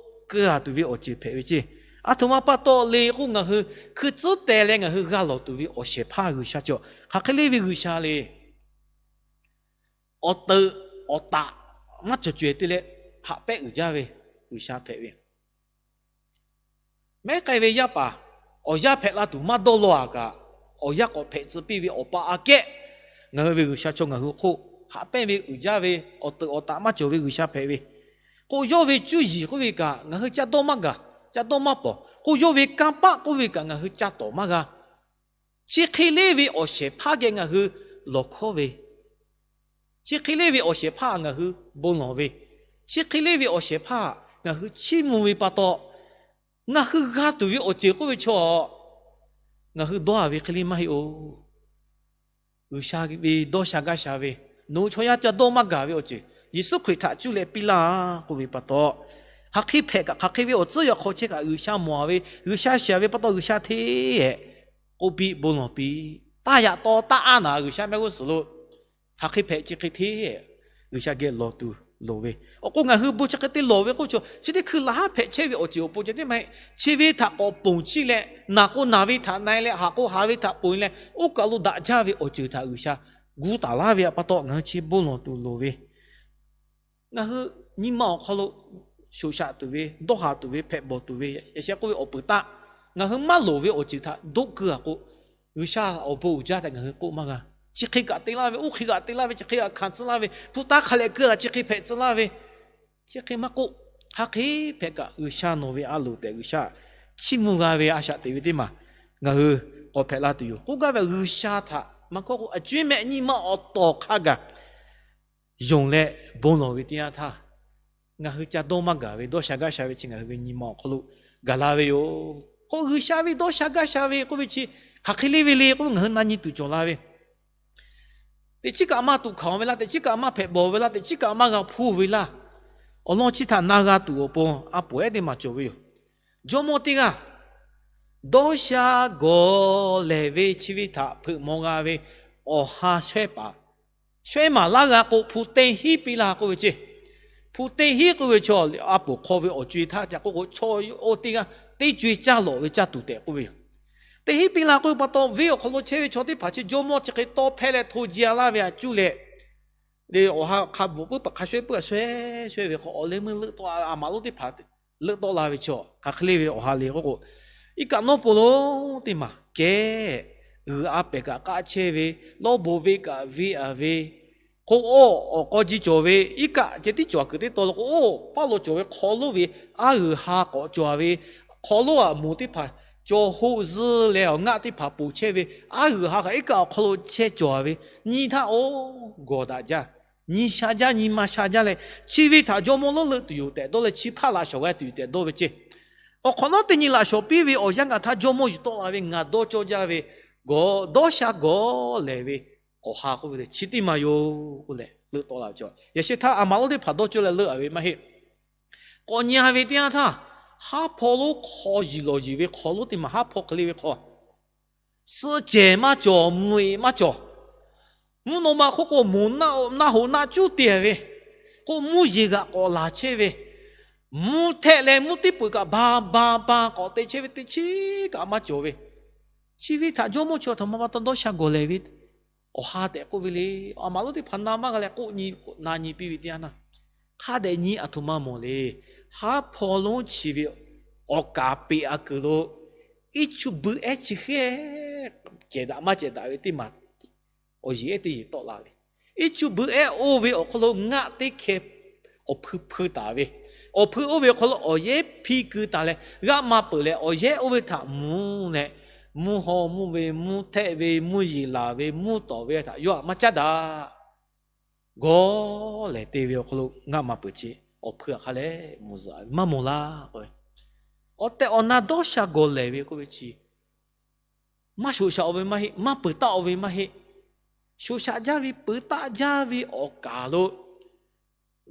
keu-a tuˬ ve awˬ ceuˬ hpehꞈ ve ceˇ. Aˬ htoꞈ ma pa taw le k'o, ngaˬ hui hkui tcuhˉ teh leh ngaˬ hui g'a lawˬ tuˬ ve awˬ shehˍ hpaˇ G'uiˬsha chi hk'aˬ hk'e le ve G'uiˬsha le. Awˬ teuꞈ awˬ taꞈ maˇ cawˬ cawehˬ te leh haꞈ pehnˇ uiˍ jaˇ ve G'uiˬsha hpehꞈ ve, mehˉ k'ai ve yaˇ paˍ awˬ yanˇ hpehꞈ la tuˬ maˇ dawˇ law-a kaꞈ, awˬ yanˇ k'awꞈ hpehꞈ tcuh piˇ ve awˬ pa aꞈ kehˉ ngaˬ hui ve G'uiˬsha chaw ngaˬ hui hk'oˆ haꞈ pehnˇ ve uiˍ jaˇ ve, awˬ teuꞈ awˬ taꞈ maˇ cawˬ ve G'uiˬsha hpehꞈ ve. K'o, yawˇ ve cuˇ yiˍ k'oˆ ve kaꞈ ngaˬ hui ca dawˇ maˇ gaˬ, ca dawˇ maˇ pawˍ. K'o, yawˇ ve kanˇ paˆ k'oˆ ve kaꞈ ngaˬ hui ca tawˍ maˇ g'a. Chi hk'e le ve awˬ shehˍ hpaˇ geh ngaˬ hui lawˬ hkawˉ ve, chi hk'e le ve awˬ shehˍ hpaˇ ngaˬ hui bon lawˬ ve, chi hk'e le ve awˬ shehˍ hpaˇ ngaˬ hui chiˇ mvuh ve pa taw, ngaˬ hui g'a tuˬ ve awˬ ceuˬ k'oˆ ve chaw, ngaˬ hui dawˇ-a ve hk'e le maˇ heˆ-oˬ. G'uiˬsha ve dawˇ sha gaˇ sha ve, nawˬ hui chaw yaˇ ca dawˇ maˇ gaˬ ve awˬ ceuˬ Yeˍsuˆ Hkriꞈ htaꞈ cuˇ leh piˇ laˇ k'oˆ ve pa taw, hk'aˬ hk'e hpehꞈ kaꞈ hk'aˬ hk'e ve awˬ tcuhˉ yaꞈ hk'aw chehˇ kaꞈ G'uiˬsha mawˬ-a ve, G'uiˬsha shiˍ-a ve pa taw G'uiˬsha hteˇ-ehˍ k'oˆ piˇ bon lawˬ piˇ. Taˇ yaꞈ taw taˇ aˉ naˍ G'uiˬsha mehˆ g'uˇ suhˍ lo hk'aˬ hk'e hpehꞈ chi hk'e hteˇ-ehˍ G'uiˬsha geh lawˬ tuˬ loˍ ve. Awˬ k'o, ngaˬ hui bon chi hk'e te lawˬ ve k'oˆ chaw chi teˇ hkui laˬ haˉ hpehꞈ chehˇ ve awˬ ceuˬ awˬ pon ceh tiˉ maˇ heˆ. Chi ve htaꞈ k'awꞈ ponˬ chiˇ leh, naˬ k'o naˬ ve htaꞈ na-e leh, haꞈ k'o haꞈ ve htaꞈ ponˬ-e leh, oˇ kaˬ lo daꞈ jaˇ ve awˬ ceuˬ htaꞈ G'uiˬsha gu taˍ laˇ ve pa taw ngaˬ hui chi bon lawˬ tuˬ loˍ ve. Ngaˬ hui nyi ma awˬ hk'aw lo shoꞈ shaꞈ tuˬ ve, dawˇ haˍ tuˬ ve, hpehꞈ bawˬ tuˬ ve, yaꞈ sheh k'oˆ ve awˬ peuˬ taˆ, ngaˬ hui maˇ loˍ ve awˬ ceuˬ htaꞈ doˆ keu-a k'o, G'uiˬsha awˬ bon uiˍ jaˇ tehꞈ ngaˬ hui k'oˆ maˇ g'a. Chi hk'e kaꞈ te laˇ ve, oˇ hk'e kaꞈ te laˇ ve, chi hk'e kaꞈ hkanˍ tcuh laˇ ve, hpu taˇ hk'a leh keu-a chi hk'e hpehꞈ tcuh laˇ ve, chi hk'e maˇ k'oˆ. Hk'aˬ hk'e hpehꞈ kaꞈ G'uiˬsha nawˬ ve a loˍ tehꞈ G'uiˬsha chiˇ mvuh g'a ve a shaꞈ teꞈ ve teˇ maˬ ngaˬ hui k'awꞈ hpehꞈ la tuˬ yoˬ. K'oˆ gaˇ ve G'uiˬsha htaꞈ maˇ kawˆ k'o, a cuˇ mehˆ nyi ma awˬ tawˍ hk'a gaˬ yonˍ leh bon lawˬ ve teˇ yanˇ htaˇ, ngaˬ hui ca dawˇ maˇ gaˬ ve dawˇ sha gaˇ sha ve chi ngaˬ hui ve nyi ma awˬ hk'aw lo gaˬ la ve yoˬ. K'o, G'uiˬsha ve dawˇ sha gaˇ sha ve k'oˆ ve chi hk'aˬ hk'e le ve le k'oˆ ve ngaˬ hui na nyi tuˬ cawˬ la ve, teꞈ chiˉ kaꞈ maˇ tuꞈ hkanˍ ve laˇ, teꞈ chiˉ kaꞈ maˇ hpehꞈ bawˬ ve laˇ, teꞈ chiˉ kaꞈ maˇ g'a hpuˇ ve laˇ, awˬ lawn chi htaꞈ na g'a tuˬ awˬ pon a poˍ ehˉ teˇ maˬ cawˬ ve yoˬ. Jawˇmawˇ teˇ g'aˇ dawˇ sha gawˬ lehˬ ve chi ve htaꞈ hpeuꞈ maw g'a ve awˬ ha shawehˇ paˍ shawehˇ maˍ laˇ g'a k'o, hpu teˇ hinˉ piˇ laˇ k'oˆ ve ceˇ. Hpu teˇ hinˉ k'oˆ ve chaw a poˍ hk'aw ve awˬ co-e htaˇ ca k'oˆ k'o, chaw oˇ teˇ g'aˇ teˇ co-e caˇ lawꞈ ve caˇ tuˬ tehꞈ k'oˆ ve yoˬ. Teˇ hinˉ piˇ laˇ k'oˆ ve pa taw, venˇ awˬ hk'aw lo chehˇ ve chaw teˇ hpaˍ chi jawˇmawˇ chi hk'e tawˇ hpehˇ leh hto ji-a laˇ ve a cuˇ leh, le awˬ ha hk'a bvuhꞈ puiˉ paˍ hk'a shawehˇ puiˉ a shawehˇ shawehˇ ve hk'aw awˬ leh meuˇ leuˆ tawˆ a, a maˍ lonˉ teˇ hpaˍ leuˆ tawˆ la ve chaw hk'aˬ hk'e le ve awˬ ha le k'oˆ k'o, iˉ kaˆ nawˉ po lonˉ teˇ maˬ kehˉ, g'uiˬ a pehˬ kaꞈ k'aˆ chehˇ ve, lawˇ bon venˇ kaꞈ venˇ a ve, k'o, oˇ awˬ k'aw ji cawˬ ve iˉ kaˆ ceh tiˉ cawˬ kuiˬ teˇ taw lo k'o, oˇ paˇ lo cawˬ ve hk'aw lonˉ ve aˉ g'uiˬ ha k'awꞈ cawˬ ve, hk'aw lonˉ aꞈ moˍ teˇ hpaˍ cawˬ hoˆ zuhˇ leh awˬ ngaˆ teˇ hpaˍ ponˬ chehˇ ve, aˉ g'uiˬ ha kaꞈ iˉ kaˆ awˬ hk'aw lo chehˇ cawˬ ve, nyi htaˇ oˇ gawˬ daꞈ jaˇ, nyi sha jaˇ, nyi ma sha jaˇ leh, chi ve htaꞈ jawˇmawˇ lonˉ leuˆ tuˬ yoˬ tehꞈ dawˇ leh, chi hpaˇ laꞈ shawˍ g'a tuˬ yoˬ tehꞈ dawˇ ve ceˇ. Awˬ hk'awꞈ nawˉ teˇ nyi laꞈ shawˍ piˇ ve awˬ yanˇ gaˬ htaˇ jawˇmawˇ yuˬ tawˆ la ve ngaˬ dawˇ cawˇ jaˇ ve, gawˬ dawˇ sha gawˬ lehˬ ve awˬ ha k'oˆ ve le chi teˇ maˬ yoˬ k'oˆ leh leuˆ tawˆ la ve chaw. Yaꞈ sheh htaˇ a maˍ lonˉ teˇ hpaˍ dawˇ cawˇ leh leuˆ a ve maˇ heˆ. K'awꞈ nyi a ve teˇ yanˇ htaˇ, haˉ hpaw lonˉ hk'aw yiˬ lawˬ yiˬ ve hk'aw lonˉ teˇ maˬ haˉ hpawˇ hk'e le ve hk'aw, suhˆ cehˬ maˇ cawˬ, mvuhˇ eꞈ maˇ cawˬ. Mvuhˇ naw ma hk'oˆ k'o, moˍ naˆ hoꞈ naˆ cuˉ te ve, k'o mvuhˇ yeˬ g'aꞈ k'awꞈ laˬ chehˇ ve, mvuhˇ htehˆ leh mvuhˇ teˇ peu kaꞈ ba ba ba k'awꞈ te chehˇ ve teˇ chiˉ kaꞈ maˇ cawˬ ve, chi ve htaꞈ jawˇmawˇ chi a htoꞈ ma pa taw dawˇ sha gawˬ lehˬ ve awˬ ha tehꞈ k'oˆ ve le. A maˍ lonˉ teˇ hpaˍ na maˇ g'a leh k'oˆ nyi na nyi piˇ ve teˇ yanˇ htaˇ, hk'a dehꞈ nyi a htoꞈ ma mawˬ le. Haˉ hpaw lonˉ chi ve awˬ kaˍ peꞈ a kuiˬ lo iˉ chu bui ehˉ chi hk'e cehˬ daꞈ maˇ cehˬ daꞈ ve teˇ maˬ awˬ yeˬ ehˉ teˇ yeˬ tawˆ la ve, iˉ chu bui ehˉ oˇ ve awˬ hk'aw lo ngaˆ teˇ hkeh awˬ hpui hpui taˍ ve, awˬ hpui oˇ ve awˬ hk'aw lo awˬ yehˉ hpiˇ keu taˍ leh g'aˆ ma peuˬ leh awˬ yehˉ oˇ ve htaꞈ mvuh leh, mvuhˇ haw mvuhˇ ve, mvuhˇ htehˆ ve, mvuhˇ yeˬ laˬ ve, mvuhˇ tawˍ ve htaꞈ yawˇ htaꞈ maˇ caˉ daꞈ. Gawˬ lehˬ te ve awˬ hk'aw lo ngaˆ ma peuˬ chi awˬ hpuiˇ hk'a leh mvuhˇ zuhꞈ ve maˇ mawˬ laˇ k'oˆ ve, awˬ tehˬ awˬ na dawˇ sha gawˬ lehˬ ve k'oˆ ve chi maˇ shoꞈ shaꞈ-oˬ ve maˇ heˆ, maˇ peuˬ taˆ-oˬ ve maˇ heˆ. Shoꞈ shaꞈ jaˇ ve peuˬ taˆ jaˇ ve awˬ kaˍ lo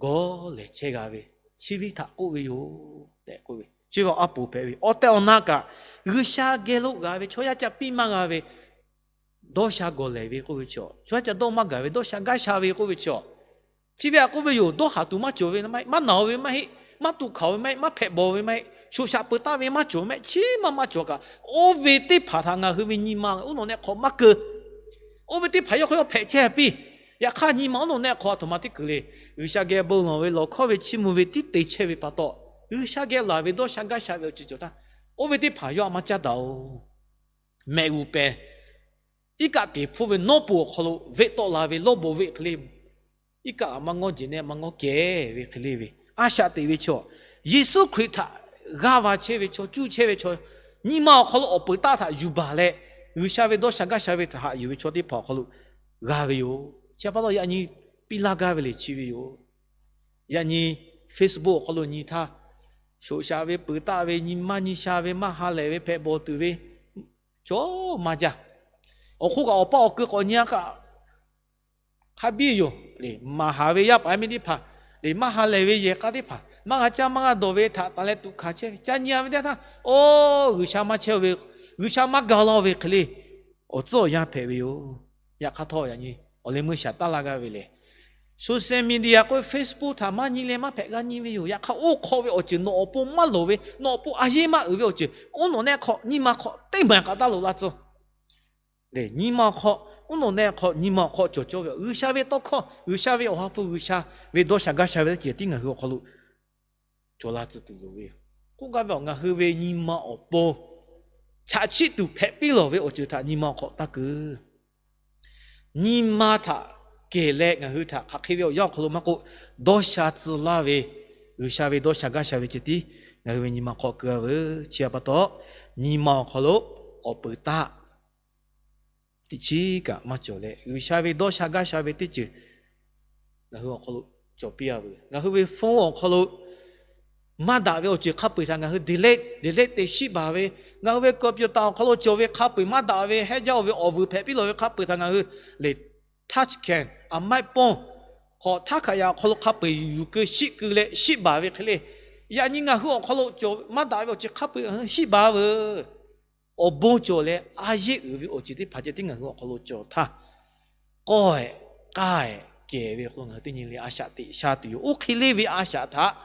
gawˬ lehˬ chehˇ g'a ve, chi ve htaꞈ k'oˆ ve yoˬ tehꞈ k'oˆ ve, chi ve a poˍ hpehꞈ ve awˬ tehˬ awˬ na kaꞈ, G'uiˬsha geh lo g'a ve chaw yaˇ ca piˇ maˇ g'a ve, dawˇ sha gawˬ lehˬ ve k'oˆ ve chi, chaw yaˇ ca dawˇ maˇ gaˬ ve dawˇ sha gaˇ sha ve k'oˆ ve chi, chi ve htaꞈ k'oˆ ve yoˬ. Dawˇ haˍ tuˬ maˇ cawˬ ve, maˇ naˬ-oˬ ve maˇ heˆ, maˇ tuꞈ hkanˍ-oˬ ve maˇ heˆ, maˇ hpehꞈ bawˬ ve maˇ heˆ, shoꞈ shaꞈ peuˬ taˆ ve maˇ cawˬ mehˆ, chi maˇ maˇ cawˬ kaꞈ, oˇ ve teˇ hpaˍ htaꞈ ngaˬ hui ve nyi ma uˉ nawˬ nehˆ hk'aw maˇ keu. Oˇ ve teˇ hpaˍ yawˇ hk'aw yawˇ hpehꞈ chehˇ piˇ. Yaꞈ hk'aˇ nyi ma uˉ nawˬ nehˆ hk'aw a htoꞈ ma teˇ kuiˬ le. G'uiˬsha geh bon lawˬ ve, lawˬ hkawˇ ve, chiˇ mvuh ve tiˉ te chehˇ ve pa taw, G'uiˬsha geh laˬ ve dawˇ sha gaˇ sha ve awˬ ceuˬ cawˬ htaˇ, oˇ ve teˇ hpaˍ yawˇ a maˇ caˉ daꞈ-oˬ. Mehꞈ g'uˬ pehˍ, iˉ kaˆ teˍ hpfuhˇ ve nawˉ pon awˬ hk'aw lo veˆ tawˆ la ve lawˇ bon venˇ hk'e le, iˉ kaˆ a maˇ ngawˉ jeˬ nehˆ maˇ ngawˉ kehˬ ve hk'e le ve, a shaꞈ teꞈ ve chaw, Yeˍsuˆ Hkriꞈ htaꞈ g'aˇ va chehˇ ve chaw, cuˇ chehˇ ve chaw, nyi ma awˬ hk'aw lo awˬ peuˬ taˆ htaꞈ yuˬ baˬ leh, G'uiˬsha ve dawˇ sha gaˇ sha ve htaꞈ haꞈ yuˬ ve chaw teˇ hpaˍ awˬ hk'aw lo g'a ve yoˬ. Chi pa taw yaꞈ nyi piˇ laˇ gaˇ ve le chi ve yoˬ. Yaꞈ nyi Facebook awˬ hk'aw lo nyi htaˇ, shoꞈ shaꞈ ve, peuˬ taˆ ve, nyi maˇ nyi sha ve, maˇ ha lehˬ ve, hpehꞈ bawˬ tuˬ ve, cawˬ maˇ jaˇ. Awˬ hk'oˆ kaꞈ awˬ paˇ awˬ keu k'awꞈ nyi a kaꞈ hk'a biˇ yoˬ le. Maˍ haˍ ve yaˇ paˍ yaˇ miˇ teˇ hpaˍ le, maˇ ha lehˬ ve yehˬ k'a teˇ hpaˍ, maˇ g'a caˇ maˇ g'a dawˬ ve htaꞈ taˍ leh tuꞈ hkanˍ chehˇ ve ca nyi a ve teˇ htaˇ, oˇ G'uiˬsha maˇ chehˇ ve, G'uiˬsha maˇ ga laˇ ve hk'e le, awˬ tcuhˉ awˬ yanˇ hpehꞈ ve yoˬ. Yaꞈ hk'aˇ htawˇ yaꞈ nyi awˬ leh meuˇ shaˍ taˇ laˇ gaˇ ve lehˬ, social media k'oˆ ve Facebook htaꞈ maˇ nyi leh maˇ hpehꞈ g'a nyi ve yoˬ. Yaꞈ hk'aˇ oˇ hk'aw ve awˬ ceuˬ nawˬ awˬ pon maˇ loˍ ve, nawˬ awˬ pon a yeˇ maˇ uiˍ ve awˬ ceuˬ, oˇ nawˬ nehˆ hk'aw nyi ma hk'aw teˇ maˬ k'aꞈ taˇ loꞈ la tcuh le. Nyi ma awˬ hk'aw, oˇ nawˬ nehˆ hk'aw, nyi ma awˬ hk'aw cawˬ cawˇ ve G'uiˬsha ve tawˇ hkawˇ, G'uiˬsha ve awˬ ha hpu, G'uiˬsha ve dawˇ sha gaˇ sha ve teˇ ceuˬ tiˉ ngaˬ hui awˬ hk'aw lo cawˬ la tcuh tuˬ loˍ ve yoˬ. K'oˆ gaˇ ve awˬ, ngaˬ hui ve nyi ma awˬ pon chaꞈ chiˆ tuˬ hpehꞈ piˇ lawˬ ve awˬ ceuˬ htaꞈ nyi ma awˬ hk'aw taˇ keu. Nyi ma htaꞈ kehˬ leh ngaˬ hui htaꞈ hk'aˬ hk'e ve awˬ yanˇ awˬ hk'aw lo maˇ k'oˆ, dawˇ sha tcuh laˇ ve G'uiˬsha ve dawˇ sha gaˇ sha ve ceuˬ tiˉ ngaˬ hui ve nyi ma hk'aw keu a veuˬ. Chi pa taw, nyi ma awˬ hk'aw lo awˬ peuˬ taˆ teˇ chiˉ kaꞈ maˇ cawˬ leh, G'uiˬsha ve dawˇ sha gaˇ sha ve teˇ ceuˬ ngaˬ hui awˬ hk'aw lo cawˬ piˇ a veuˬ. Ngaˬ hui ve phone awˬ hk'aw lo maˇ daꞈ ve awˬ ceuˬ hk'a peu-eˬ htaꞈ ngaˬ hui delete, delete te shiˆ baˬ ve, ngaˬ hui ve computer awˬ hk'aw lo cawˬ ve hk'a peu-eˬ maˇ daꞈ ve, hehˉ jaˇ-oˬ ve awˬ vuiˬ hpehꞈ piˇ lawˬ ve hk'a peu-eˬ htaꞈ ngaˬ hui le touch can, a maˆ pawˇ hk'aw htaˇ hkaꞈ yaꞈ awˬ hk'aw lo hk'a peu-eˬ yuˬ keu shiˆ keu leh shiˆ baˬ ve hk'e le, yaꞈ nyi ngaˬ hui awˬ hk'aw lo cawˬ maˇ daꞈ ve awˬ ceuˬ hk'a peu-eˬ ngaˬ hui shiˆ baˬ a veuˬ. Awˬ bon cawˬ leh a yeˇ uiˍ ve awˬ ceuˬ teˇ hpaˍ ceh tiˉ ngaˬ hui awˬ hk'aw lo cawˬ htaˇ, kawˇ-ehˍ k'aˇ-ehˍ kehˬ ve awˬ hk'aw lo ngaˬ hui teˇ nyi le a shaꞈ teꞈ sha tuˬ yoˬ. Oˇ hk'e le ve a shaꞈ htaꞈ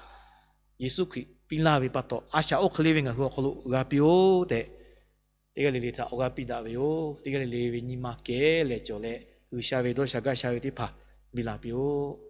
Yeˍsuˆ Hkriꞈ piˇ laˇ ve pa taw, a shaꞈ oˇ hk'e le ve ngaˬ hui awˬ hk'aw lo g'a piˇ-oˆ tehꞈ, teˇ g'aˇ le le htaꞈ awˬ g'aˇ piˇ daꞈ ve yoˬ. Teˇ g'aˇ le le ve nyi ma kehˬ lehˬ cawˬ leh, G'uiˬsha ve dawˇ sha gaˇ sha ve teˇ hpaˍ biˇ la piˇ-oˆ.